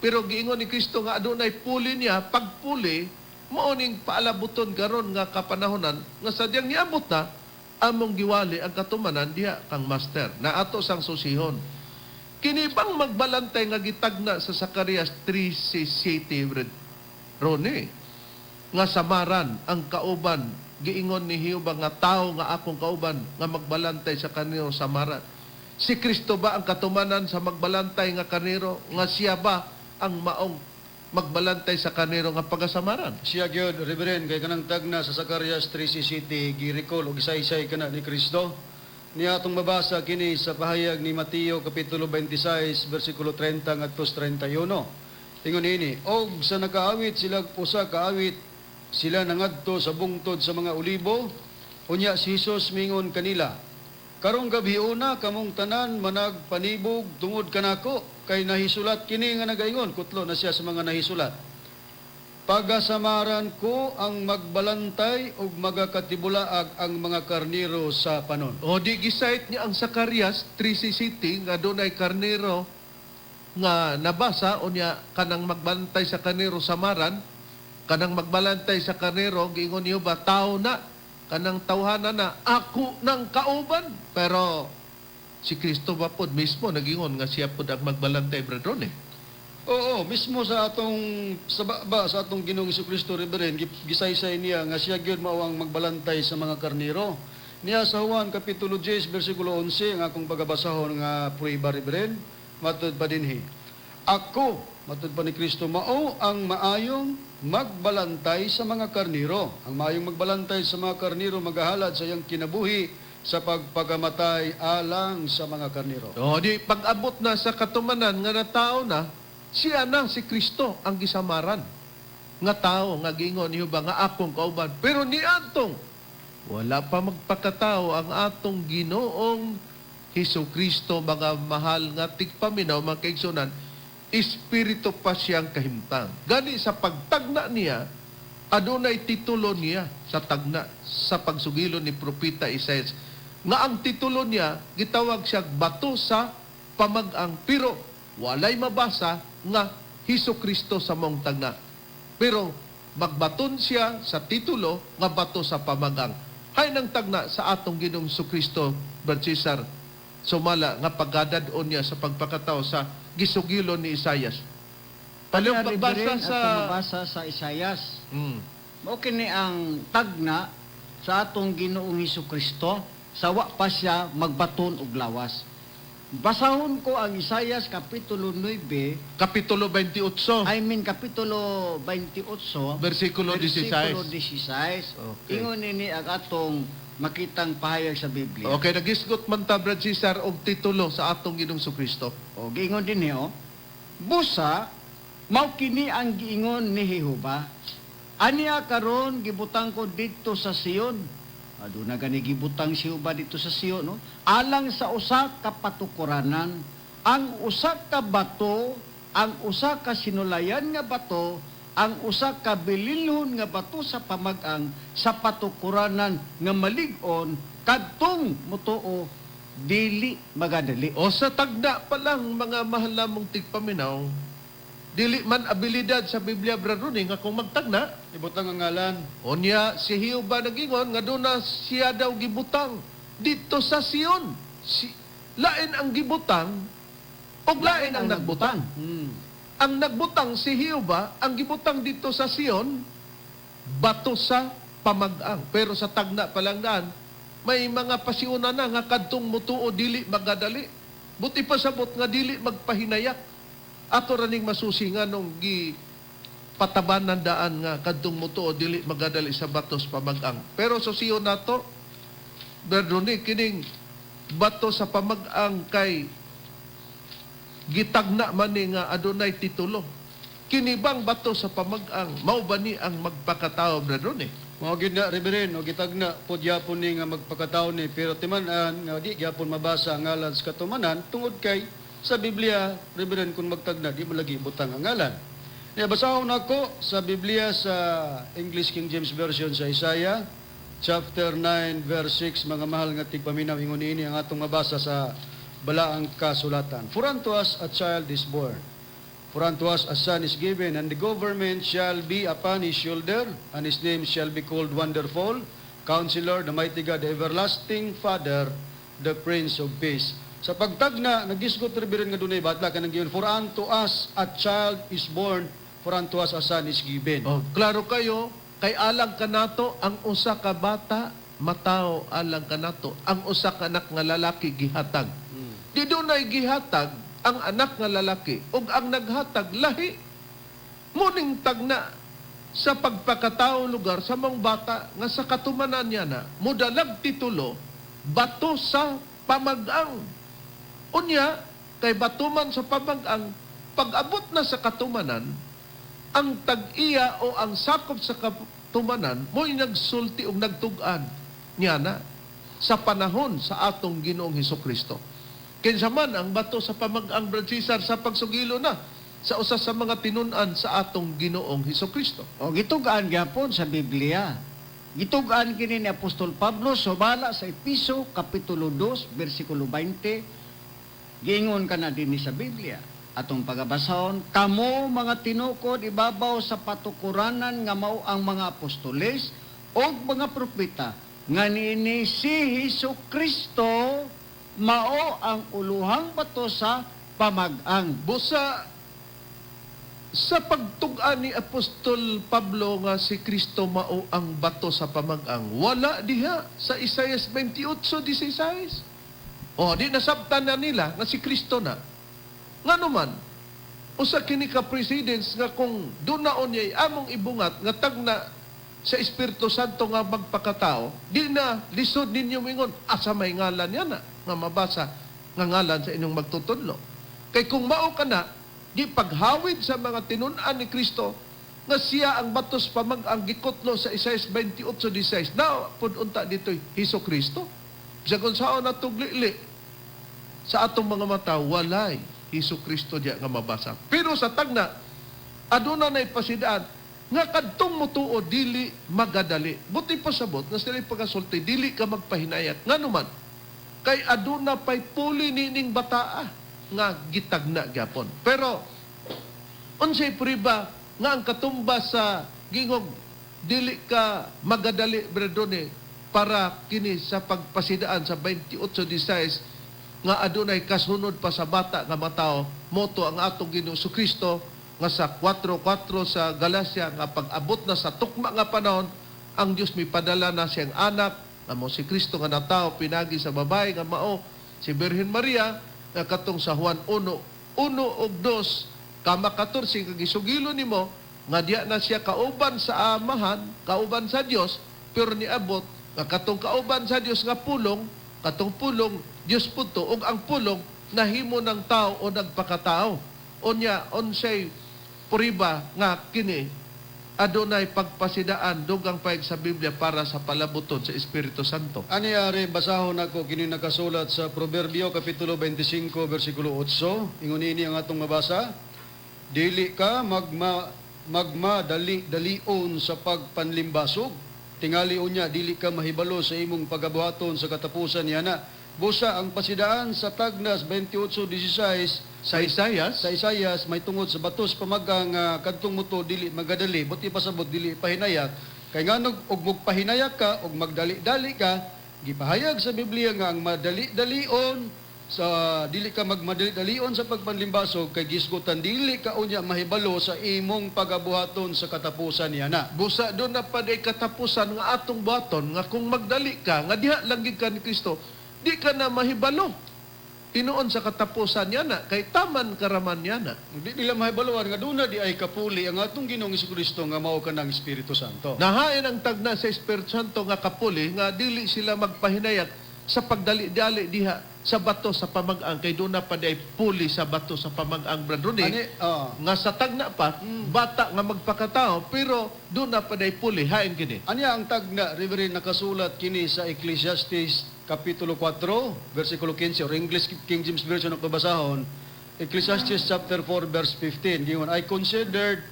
Speaker 3: Pero giingon ni Kristo nga adunay puli niya, pagpuli mao ning paalabuton karon nga kapanahonan nga sadyang niabot na. Among giwali ang katumanan diha kang master na ato sang susihon. Kini bang magbalantay nga gitagna sa Zacarias 3:17, Brad Ronnie, nga samaran ang kauban, giingon ni Jehova nga tao nga akong kauban nga magbalantay sa karnero samaran? Si Kristo ba ang katumanan sa magbalantay nga karnero, nga siya ba ang maong magbalantay sa karnero nga pagasamaran?
Speaker 5: Siya gyud, Reverend, kay kanang tagna sa Zacarias 3:17 gi-recall og gisaysay kana ni Kristo. Niya atong mabasa kini sa pahayag ni Mateo kapitulo 26 bersikulo 30 ngadto 31. Ingon ini, og sa nakaawit sila usa ka awit, sila nangadto sa bungtod sa mga olibo. Unya si Jesus mingon kanila, "Karong gabhiona kamong tanan managpanibog tungod kanako, kay nahisulat kini nga nagaingon," kutlo na siya sa mga nahisulat, "Pagasamaran ko ang magbalantay ug magakatibulaag ang mga karniro sa panon."
Speaker 3: O di gi-cite niya ang Zacarias 3:17 nga dunay karnero nga nabasa, unya kanang magbantay sa karnero samaran, kanang magbalantay sa karnero giingon niyo ba tao na kanang tawhana na ako ng kauban. Pero si Kristo ba pod mismo nagingon nga siya pod ang magbalantay, Brad Ronnie?
Speaker 5: Oo, mismo sa atong sa ba, sa atong Ginoong Kristo, Reverend, gisaysay niya nga siya gyud mao ang magbalantay sa mga karniro. Niya sa Juan kapitulo 10 bersikulo 11 ang akong pagabasahon nga prueba, Reverend, matud pa dinhi. "Ako," matud pa ni Kristo, "mao ang maayong magbalantay sa mga karniro. Ang maayong magbalantay sa mga karniro magahalad sa iyang kinabuhi sa pagpagamatay alang sa mga karniro."
Speaker 3: O di pag-abot na sa katumanan nga natao na, siya na si Kristo ang gisamaran nga tao nga giingon niyo ba nga akong kauban. Pero niadtong wala pa magpakatao ang atong Ginoong Hesus Kristo, mga mahal nga tigpaminaw, mga kaigsunan, espiritu pa siyang kahimtang. Gani sa pagtagna niya, adunay titulo niya sa tagna sa pagsugilon ni Propeta Isaias nga ang titulo niya gitawag siya bato sa pamag-ang, pero walay mabasa nga Hesus Kristo sa mong tagna, pero magbaton siya sa titulo nga bato sa pamag-ang. Hay nang tagna sa atong Ginoong Kristo, Brad Cesar, sumala nga paggadad-on niya sa pagpakatao sa gisugilon ni Isaias. Palihog
Speaker 4: Kaya,
Speaker 3: pagbasa
Speaker 4: Reverend,
Speaker 3: sa
Speaker 4: atong mabasa sa Isayas. Mao kini ang tagna sa atong Ginoong Hesus Kristo sa wa pa siya magbaton og lawas. Basahon ko ang Isayas kapitulo 9,
Speaker 3: Kapitulo 28,
Speaker 4: I mean kapitulo 28,
Speaker 3: versikulo 16.
Speaker 4: versikulo 16.
Speaker 3: Okay.
Speaker 4: Ingon nini ang atong makitang pahayag sa Biblia.
Speaker 3: Okay, nagisgot man ta, Brad Cesar, og titulo sa atong Ginoong Kristo.
Speaker 4: O giingon din niyo, "Busa mao kini ang giingon ni Jehova. Aniya karon gibutang ko didto sa Sion." Aduna gani gibutang si Jehova didto sa Sion, no? "Alang sa usa ka patukuranan, ang usa ka bato, ang usa ka sinulayan nga bato, ang usa ka bililhon nga bato sa pamag-ang sa patukuranan nga malig-on, kadtong mutuo dili magadali."
Speaker 3: O sa tagna pa lang, mga mahal namong tigpaminaw, dili man abilidad sa Biblia, Brad Ronnie, nga kung magtagna,
Speaker 5: Ibutang ang ngalan.
Speaker 3: Unya si Jehova nagingon nga doon na siya daw gibutang dito sa Sion. Si, lain ang gibutang o lain ang nagbutang. Ang nagbutang si Jehova, ang gibutang dito sa Sion, bato sa pamag-ang. Pero sa tagna pa lang daan, may mga pasiuna na nga kadtong mutuo dili magadali. Buti pa sabot nga dili magpahinayak. Ato raning masusi nga nung gi patabanan daan nga kadtong mutuo dili magadali sa batos pamag-ang. Pero sa Sion nato, Brad Ronnie, kining bato sa pamag-ang kay gitagna man ni nga adunay titulo. Kini bang bato sa pamag-ang mao ba ni ang magpakatao, Brad Ronnie?
Speaker 5: Mao gyud na, Reverend, o gitagna pod gyapon ni nga magpakatao ni, pero timan-an nga di gyapon mabasa ang ngalan sa katumanan tungod kay sa Biblia, Reverend, kung magtagna di mo lagi butang ang ngalan. Niya basahon nako sa Biblia sa English King James Version sa Isaiah chapter 9 verse 6, mga mahal nga tigpaminaw, ingon niini ang atong mabasa sa balaang kasulatan. "For unto us a child is born, for unto us a son is given, and the government shall be upon his shoulder, and his name shall be called Wonderful, Counselor, the Mighty God, the Everlasting Father, the Prince of Peace. Sa pagtagna, nagisgot, Reverend, nga dunay bata kanang giyon, "For unto us a child is born, for unto us a son is given."
Speaker 3: Oh, klaro kayo, kay alang kanato ang usa ka bata matawo, alang kanato ang usa ka anak nga lalaki gihatag. Di dunay gihatag ang anak nga lalaki ug ang naghatag lahi. Muning tagna sa pagpakatao lugar sa mga bata nga sa katumanan niya na mudalag titulo bato sa pamag-ang. Unya, kay bato man sa pamag-ang, pag-abot na sa katumanan, ang tag-iya o ang sakop sa katumanan mo'y nagsulti o nagtug-an niya na sa panahon sa atong Ginoong Hesus Kristo. Kinsa man ang bato sa pamag-ang, Brad Cesar, sa pagsugilo na sa usa sa mga tinun-an sa atong Ginoong Hesus Kristo?
Speaker 4: O gitug-an gyapon sa Biblia. Gitug-an kini ni Apostol Pablo subala sa Episo kapitulo 2 bersikulo 20. Giingon kana dinhi sa Biblia. Atong pagabasahon, kamo mga tinukod ibabaw sa patukuranan nga mao ang mga apostoles o mga propeta nga niini si Hesus Kristo mao ang uluhang bato sa pamag-ang.
Speaker 3: Busa sa pagtug-an ni Apostol Pablo nga si Kristo mao ang bato sa pamag-ang, wala diha sa Isaias 28:16. O, di nasabtan na nila nga si Kristo na. Ngano man, usa kini ka precedence nga kung dunaon niya among ibungat nga tagna sa Espiritu Santo nga magpakatao, di na lisod ninyo mingon, asa may ngalan niya na, nga mabasa nga ngalan sa inyong magtutudlo. Kay kung mao ka na, di paghawid sa mga tinun-an ni Kristo, nga siya ang batos pamag-ang gikutlo sa Isaias 28:16. Na, pud unta dito'y Hesus Kristo. Bisag unsaon na tuglili, sa atong mga mata, walay Hesus Kristo diya nga mabasa. Pero sa tagna, aduna na ipasidaan nga kadtong mutuo dili magadali. Buti pasabot nga sila pagasulti, dili ka magpahinayak. Ngano man, kay aduna pay puli nining bataa nga gitagna gyapon. Pero unsay priba nga ang katumbas sa gingog dili ka magadali, Bredone, para kini sa pagpasidaan sa 28:16 nga adunay kasunod pa sa bata nga matao moto ang atong Ginoong Kristo nga sa 4:4 sa Galacia nga pag-abot na sa tukma nga panahon, ang Dios mipadala na siyang anak nga mo si Kristo nga natao pinagi sa babae nga mao si Birhen Maria, nga katong sa Juan 1:1 ug 2 kama 14 kag isugilo nimo nga diya na siya kauban sa Amahan, kauban sa Dios, pero niabot nga katong kauban sa Dios nga pulong, katong pulong Dios punto, ug ang pulong nahimo ng tao o nagpakatao. Unya, unsay puriba nga kini adunay pagpasidaan dugang payag sa Biblia para sa palabuton sa Espiritu Santo?
Speaker 5: Ani are basahon ako kini nakasulat sa Proverbio kapitulo 25 bersikulo 8. Ingon ini ang atong mabasa. Dili ka magma dali dalion sa pagpanlimbasog. Tingali unya dili ka mahibalo sa imong pagabuhaton sa katapusan niya na. Busa ang pasidaan sa Tagnas 28:16
Speaker 3: Sa Isayas,
Speaker 5: sa Isayas may tungod sa batos pamagang kadtong muto dili magadali, buti pasabot dili pahinayak, kay nganong og magpahinayak ka og magdali-dali ka, gipahayag sa Biblia nga ang madali-dalion sa dili ka magmadali-dalion sa pagpanlimbasog kay gisgutan dili ka unya mahibalo sa imong pagabuhaton sa katapusan niya na.
Speaker 3: Busa doon na paday katapusan nga atong buhaton nga kung magdali ka nga diha lang gid ka ni Kristo, di ka na mahibalo tinuon sa katapusan niya na kay taman karaman niya na.
Speaker 5: Di nila mahibaluan nga doon na di ay kapuli ang atong Ginoong Kristo nga mao kanang Espiritu Santo.
Speaker 3: Nahain ang tagna sa Espiritu Santo nga kapuli nga dili sila magpahinayak sa pagdali-dali diha sa bato sa pamag-ang kay doon na paday puli sa bato sa pamag-ang, Brad Rene,
Speaker 5: Ani, ah.
Speaker 3: nga sa tagna pa bata nga magpakatao, pero doon na paday puli hain kini.
Speaker 5: Anya ang tagna, Reverend, nakasulat kini sa Ecclesiastes Kapitulo 4, versikulo 15, or English King James Version ang kabasahon. Ecclesiastes chapter 4, verse 15. Giingon, "I considered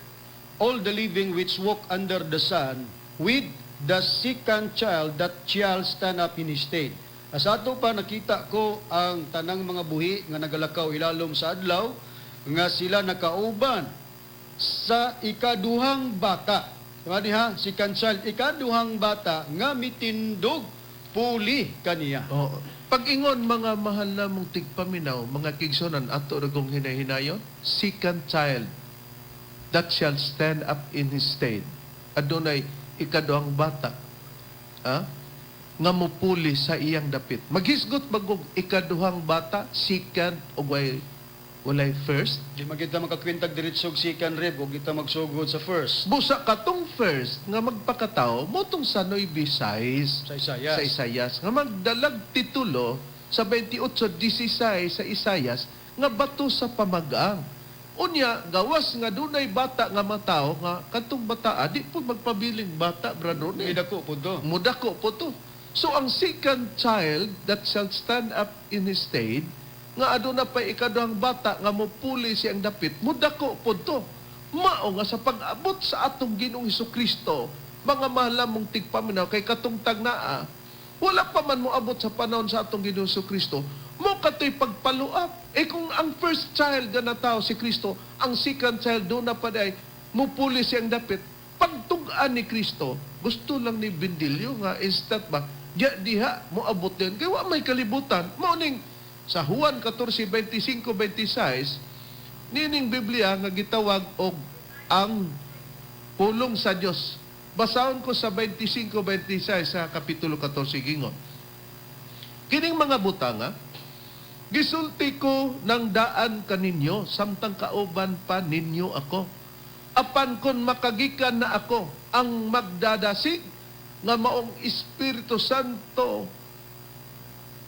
Speaker 5: all the living which walk under the sun with the second child that shall stand up in his stead." Asa ato pa nakita ko ang tanang mga buhi nga nagalakaw ilalom sa adlaw nga sila nakauban sa ikaduhang bata. Tungod ha, second child, ikaduhang bata nga mitindog puli kaniya.
Speaker 3: Oo. Pag-ingon mga mahal na mong tigpaminaw, mga kigsonan ato ragong hinahinayon, second child that shall stand up in his stead. Adunay ikaduhang bata. Ha? Nga mupuli sa iyang dapit. Maghisgot bagog ikaduhang bata, second o walay first.
Speaker 5: Di man kita makakwentag diretso og second rib ug kita magsugod sa first.
Speaker 3: Busa katong first nga magpakatao mo tong sa Nueve
Speaker 5: Sa Isayas.
Speaker 3: Sa Isayas nga magdalag titulo sa 28:16 sa Isayas nga bato sa pamagang. Unya gawas nga dunay bata nga matawo nga katong bata di po magpabiling bata, brother.
Speaker 5: May dako po to.
Speaker 3: Mudako po to. So ang second child that shall stand up in his stead, nga aduna pa ikaduhang bata nga mupuli siyang dapit, mudako po to. Mao nga sa pag-abot sa atong Ginoong Kristo, mga mahal mong tigpaminaw kay katong tagnaa, wala pa man moabot sa panahon sa atong Ginoong Kristo, mo katoy pagpaluap. Eh kung ang first child nga natao si Kristo, ang second child doon na pa day, mupuli siyang dapit, pagtug-an ni Kristo, gusto lang ni Bindilyo nga instant ba, diya diha moabot din. Kay wa may kalibutan. Mao ning sa Juan 14:25 26 nining Biblia nga gitawag og ang pulong sa Dios. Basahon ko sa 25:26 sa kapitulo 14 gingon. Kining mga butanga, gisulti ko ng daan kaninyo samtang kauban pa ninyo ako. Apan kon makagikan na ako ang magdadasig nga maong Espiritu Santo,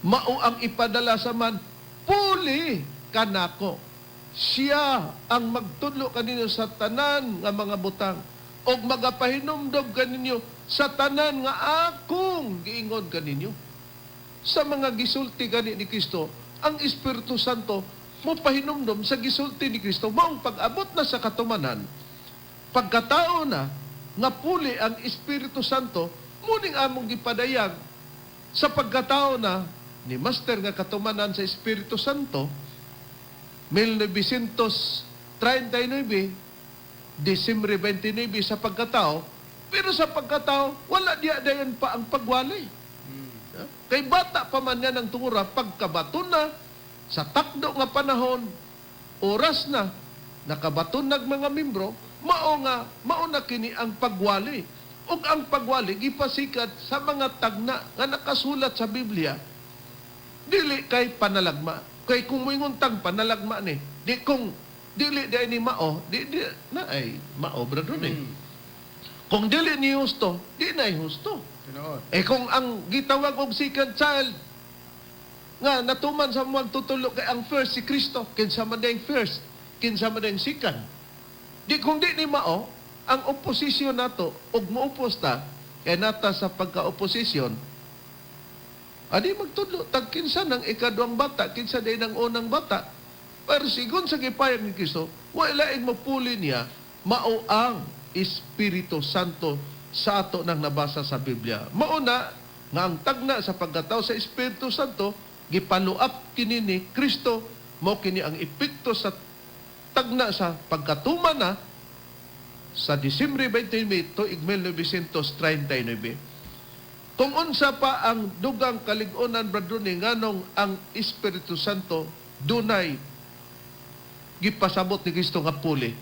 Speaker 3: mao ang ipadala sa man puli kanako. Siya ang magtudlo kaninyo sa tanan nga mga butang og magapahinumdom kaninyo sa tanan nga akong giingon kaninyo. Sa mga gisulti gani ni Kristo, ang Espiritu Santo mo pahinumdom sa gisulti ni Kristo, maong pag-abot na sa katumanan, pagkatao na nga puli ang Espiritu Santo, muning among gipadayag sa pagkatao na ni Master nga katumanan sa Espiritu Santo, 1939, Disyembre 29 sa pagkatao, pero sa pagkatao, wala diya dayon pa ang pagwali. Ha? Kay bata pa man yan ang tungura, pagkabaton na, sa takdo nga panahon, oras na, nakabaton nag mga membro, mao nga, mao na kini ang pagwali. Ug ang pagwali, gipasikat sa mga tagna nga nakasulat sa Biblia, dili kay panalagma. Kay kung moingon tang panalagma ni, di kung dili di ni mao, di, di na ay mao brother ni. Kung dili ni husto, di na ay husto.
Speaker 5: Tinuod.
Speaker 3: Eh kung ang gitawag og second child nga natuman sa mga tutulo kay ang first si Kristo, kinsa man dayang first, kinsa man dayang second. Di kung di ni mao, ang oposisyon nato og moopos ta kay nata sa pagka-oposisyon, adi magtudlo tag kinsa ng ikaduhang bata, kinsa day ng unang bata. Pero sigon sa gipayag ni Kristo, wa laing mapuli niya, mao ang Espiritu Santo sa ato nang nabasa sa Biblia. Mao na nga ang tagna sa pagkatao sa Espiritu Santo gipaluap kini ni Kristo, mao kini ang epekto sa tagna sa pagkatuman na sa Disyembre 29 tuig 1939. Kung unsa pa ang dugang kalig-onan, brother, ni nganong ang Espiritu Santo dunay gipasabot ni Kristo nga puli.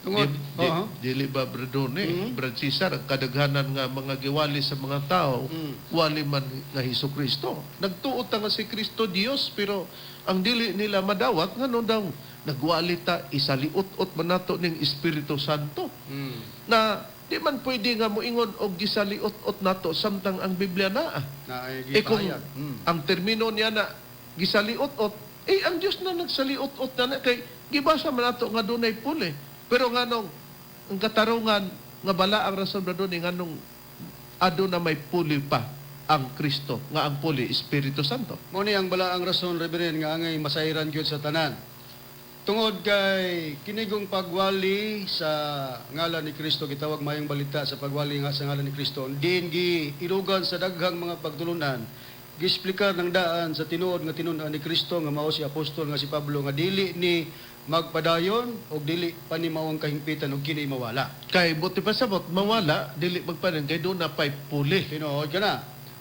Speaker 5: Tungod,
Speaker 3: Di,
Speaker 5: oho.
Speaker 3: dili ba, brother, ni, Brad Cesar, ang kadaghanan nga mga giwali sa mga tao, wali man nga Hesus Kristo. Nagtuot ta nga si Kristo Dios, pero ang dili nila madawat, ngano daw, nagwali ta, isaliut-ut man nato ning Espiritu Santo. Na di man pwede nga moingon og gisaliut-ut nato samtang ang Biblia naa.
Speaker 5: Na ay
Speaker 3: Eh kung
Speaker 5: gipahayag.
Speaker 3: ang termino niya na gisaliut-ut, eh ang Diyos na nagsaliut-ut na na kay gibasa man nato nga dunay puli. Pero nganong ang katarungan nga bala ang rason na dunay nganong aduna may puli pa ang Kristo nga ang puli Espiritu Santo.
Speaker 5: Mo ni ang bala ang rason, Reverend, nga angay masayran gyud sa tanan. Tungod kay kinigong pagwali sa ngalan ni Kristo, gitawag mayong balita sa pagwali nga sa ngalan ni Kristo, din gi ilugan sa daghang mga pagtulunan, giexplikar ng daan sa tinuod nga tinun-an ni Kristo nga mao si apostol nga si Pablo nga dili ni Magpadayon og dili pa ni mao ang kahingpitan og kini mawala.
Speaker 3: Kay buti pa sabot mawala dili magpadayon kay doon na pay puli.
Speaker 5: Tinuod ka na.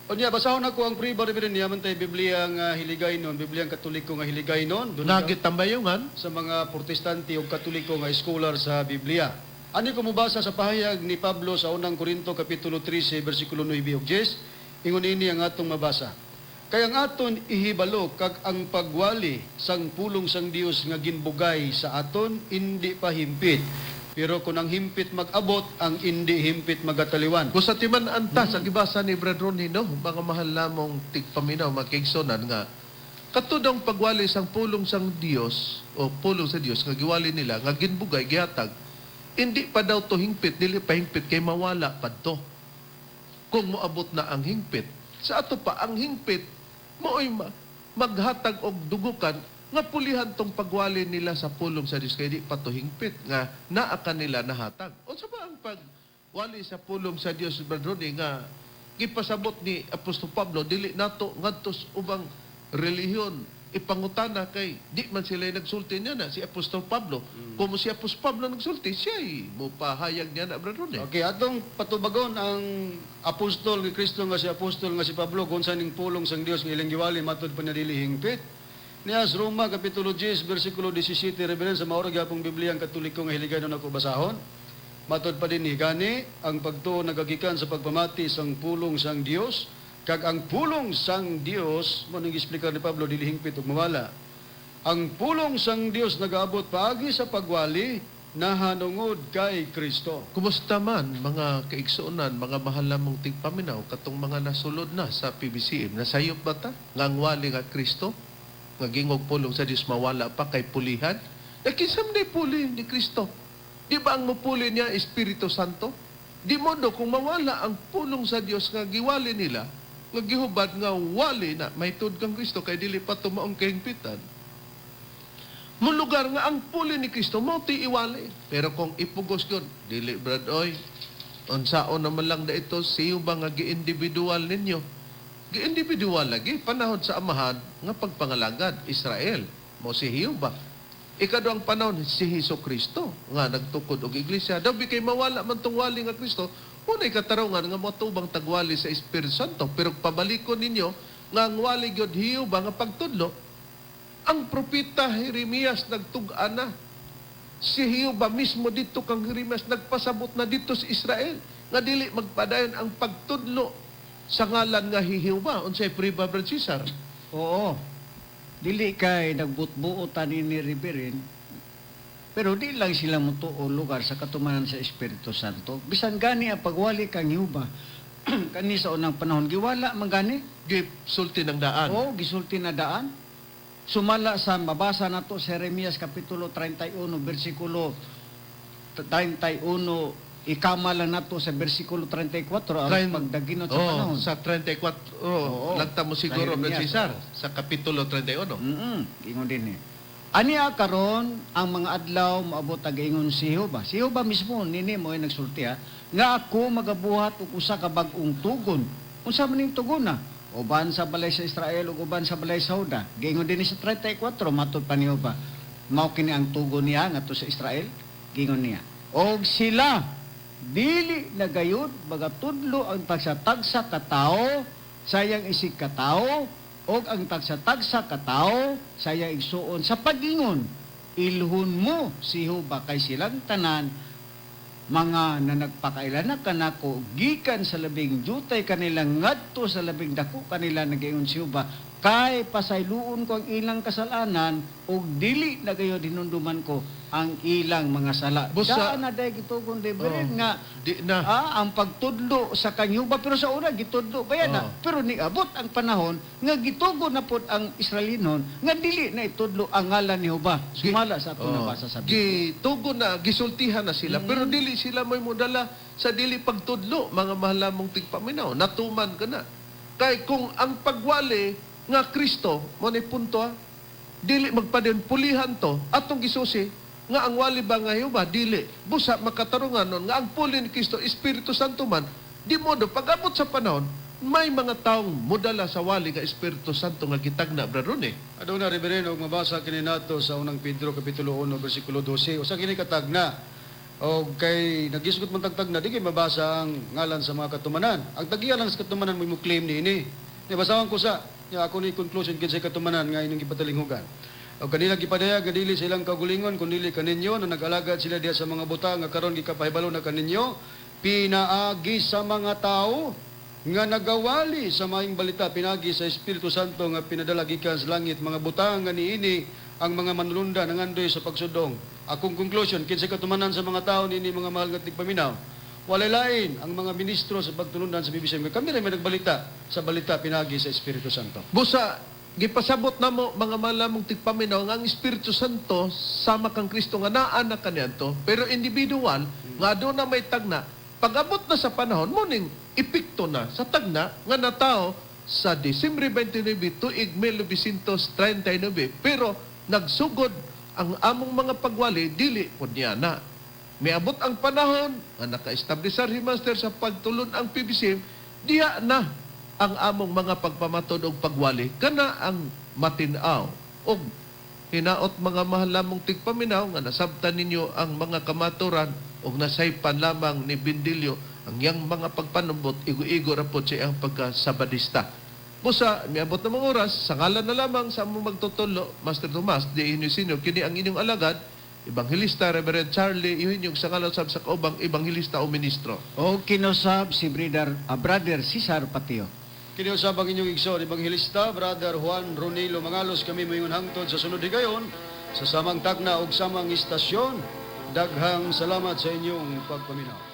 Speaker 5: Unya, basahon ako ang priba, Reverend, niya man tay Biblia nga hiligay nun, Biblia ang Katoliko nga hiligay nun. Doon ka-
Speaker 3: Nagitambayongan
Speaker 5: sa mga Protestante o Katoliko nga scholar sa Biblia. Ani ko mobasa sa pahayag ni Pablo sa unang Korinto kapitulo 13 bersikulo 9 ug 10, ingon ini ang atong mabasa. Kay ang aton ihibalo kag ang pagwali sang pulong sang Dios nga ginbugay sa aton indi pa himpit. Pero kung ang himpit mag-abot, ang indi himpit magataliwan.
Speaker 3: Kung sa timan anta sa gibasa ni Brad Ronnie, no, mga mahal lamong tigpaminaw, magkaigsonan nga, katudong pagwali sang pulong sang Dios o pulong sa Dios nga giwali nila nga ginbugay gihatag, hindi pa daw to hingpit, dili pa hingpit kay mawala pa to. Kung moabot na ang hingpit, sa ato pa ang hingpit mao'y maghatag og dugukan nga pulihan tong pagwali nila sa pulong sa Dios kay di pa to hingpit nga naa kanila nahatag. Unsa ba ang pagwali sa pulong sa Dios, Brad Ronnie, nga gipasabot ni Apostol Pablo dili nato ngadto sa ubang relihiyon ipangutana kay di man sila nagsulti niya na si Apostol Pablo. Kung si Apostol Pablo nagsulti, siya mopahayag niya na, Brad Ronnie.
Speaker 5: Okay, atong patubagon ang apostol ni Kristo nga si Pablo kung sa ning pulong sang Dios nga ilang giwali matud pa niya dili hingpit. Niya sa Roma kapitulo 10 bersikulo 17, Reverend, sa maura gyapong Biblia ang Katoliko nga hiligay na ako basahon. Matud pa din ni gani ang pagtuo nagagikan sa pagpamati sang pulong sang Dios kag ang pulong sang Dios mo ning giexplikar ni Pablo dili hingpit ug mawala. Ang pulong sang Dios nagaabot paagi sa pagwali nahanungod kay Kristo.
Speaker 3: Kumusta man mga kaigsuonan, mga mahal namong tigpaminaw, katong mga nasulod na sa PBCM, nasayop ba ta? Nga ang wali nga Kristo, nga gingog pulong sa Dios mawala pa kay pulihan? Nakinsam na puli ni Kristo. Di ba ang mupuli niya Espiritu Santo? Di modo kung mawala ang pulong sa Dios nga giwali nila, nga gihubad nga wali na may tuod kang Kristo kay dili pa tumaong kahingpitan. Mulugar nga ang puli ni Kristo mao ti iwali. Pero kung ipugos yun, dili brad oy. Unsaon naman lang na ito, siyo ba nga gi-individual ninyo? Gi-individual lagi, panahon sa amahan nga pagpangalagad, Israel, mo si Hiyo ba? Ikaduhang panahon, si Hesus Kristo nga nagtukod og iglesia. Daw bi kay mawala man tong wali nga Kristo, unay katarungan nga motubang tagwali sa Espiritu Santo. Pero pabalikon ninyo nga ang wali gyud hiyo ba nga pagtudlo, ang propeta Jeremias nagtug-an na. Si Jehovah mismo dito kang Jeremias nagpasabot na dito sa Israel nga dili magpadayon ang pagtudlo sa ngalan nga Jehovah. Unsay priba, Brad Cesar?
Speaker 4: Oo. Dili kay nagbutbuotan ni Reverend, pero di lang sila mutuo lugar sa katumanan sa Espiritu Santo. Bisan gani ang pagwali kang Jehova, kani sa unang panahon, giwala man gani.
Speaker 3: Gisulti ng daan.
Speaker 4: Oo, gisulti na daan. Sumala sa mabasa nato sa Jeremias kapitulo 31 bersikulo 31, ikama lang nato sa bersikulo 34 aron pagdaginot sa
Speaker 3: Oh,
Speaker 4: panahon.
Speaker 3: sa 34. Oh,
Speaker 4: Oo.
Speaker 3: lagta mo siguro,
Speaker 4: Sa
Speaker 3: Brad
Speaker 4: Jeremias,
Speaker 3: Cesar,
Speaker 4: oo.
Speaker 3: sa kapitulo 31.
Speaker 4: Ingon din eh. Aniya karon ang mga adlaw moabot ang ingon si Jehova. Si Jehova mismo nini mo ay nagsulti ha, nga ako magabuhat og usa ka bag-ong tugon. Unsa man ning tugon na? Uban sa balay sa Israel ug uban sa balay sa Juda. Giingon din sa 34 matod pa ni Jehova. Mao kini ang tugon niya ngadto sa Israel. Giingon niya. Og sila dili na gayud magatudlo ang tagsa-tagsa ka tawo sayang isig ka tawo og ang tagsa-tagsa ka tawo sayang igsuon sa pag-ingon ilhon mo si Jehova kay silang tanan mga na nagpakailan na kanako gikan sa labing jutay kanila ngadto sa labing dako kanila nagaingon si Jehova kay pasayloon ko ang ilang kasalanan ug dili na gayud hinumduman ko ang ilang mga sala.
Speaker 3: Busa-
Speaker 4: Daan na dahil gitugon de
Speaker 3: Oh,
Speaker 4: nga
Speaker 3: di na.
Speaker 4: Ah, ang pagtudlo sa kanyuba pero sa una gitudlo ba yan na?
Speaker 3: Oh.
Speaker 4: Pero niabot ang panahon nga gitugon na pod ang Israelinon nga dili na itudlo ang ngalan ni Jehova. Sumala sa ato
Speaker 3: Oh,
Speaker 4: nabasa sa Biblia.
Speaker 3: Gitugon na, gisultihan na sila. Pero dili sila may modala sa dili pagtudlo, mga mahal namong tigpaminaw. Natuman ka na. Kay kung ang pagwali nga Kristo, mo ni punto ha, dili magpadayon pulihan to, atong gisusi, nga ang wali ba nga Jehova, dili. Busa makatarungan nun, nga ang puli ni Kristo, Espiritu Santo man, di modo, pag-abot sa panahon, May mga taong modala sa wali nga Espiritu Santo nga gitagna, Brother Ronnie.
Speaker 5: Aduna, Reverend, og mabasa kini nato sa unang Pedro kapitulo 1 bersikulo 12. Usa kini katagna. Og kay nagisgot man tagtagna, di kay mabasa ang ngalan sa mga katumanan. Ang tagiya lang sa katumanan mo claim niini. Di basahon ko sa ya, ako ni conclusion kinsay katumanan nga inyong gipatalinghugan. Og kanila gipadayag nga dili sa ilang kaugalingon kun dili kaninyo na nag-alagad sila diha sa mga butang nga karon gikapahibalo na kaninyo pinaagi sa mga tao nga nagawali sa maayong balita pinagi sa Espiritu Santo nga pinadala gikan sa langit, mga butang nga niini ang mga manulunda nangandoy sa pagsudong. Akong conclusion, kinsa katumanan sa mga tao niini, mga mahal nga tigpaminaw? Walay lain ang mga ministro sa pagtulundan sa BBCM. Kami rin may nagbalita sa balita pinagi sa Espiritu Santo.
Speaker 3: Busa, gipasabot namo, mga malamong tigpaminaw, nga ang Espiritu Santo sama kang Kristo nga naa na kaniadto, pero individual nga aduna may tagna. Pag-abot na sa panahon mo ning epekto na sa tagna nga natao sa Disyembre 29 tuig 1939, pero nagsugod ang among mga pagwali dili pod niya na. Miabot ang panahon nga naka-establisar si Master sa pagtulon ang PBCM, diha na ang among mga pagpamatod og pagwali kana ang matin-aw. Og hinaot, mga mahal lamong tigpaminaw, nga nasabtan ninyo ang mga kamaturan og nasaypan lamang ni Bindilyo ang iyang mga pagpanumbot, igo-igo ra pod siya ang pagkasabadista. Busa, miabot na mga oras, sa ngalan na lamang sa among magtutulo, Master Tomas D. Eugenio Sr., kini ang inyong alagad, Ebanghelista Reverend Charlie Eugenio, sa ngalan sab sa kaubang ebanghelista o ministro.
Speaker 4: O kinusab si Brother Cesar Patio.
Speaker 5: Kini usab ang inyong igsoon, Ebanghelista Brother Juan Ronilo Mangalos. Kami moingon hangtod sa sunod higayon sa samang tagna ug samang istasyon. Daghang salamat sa inyong pagpaminaw.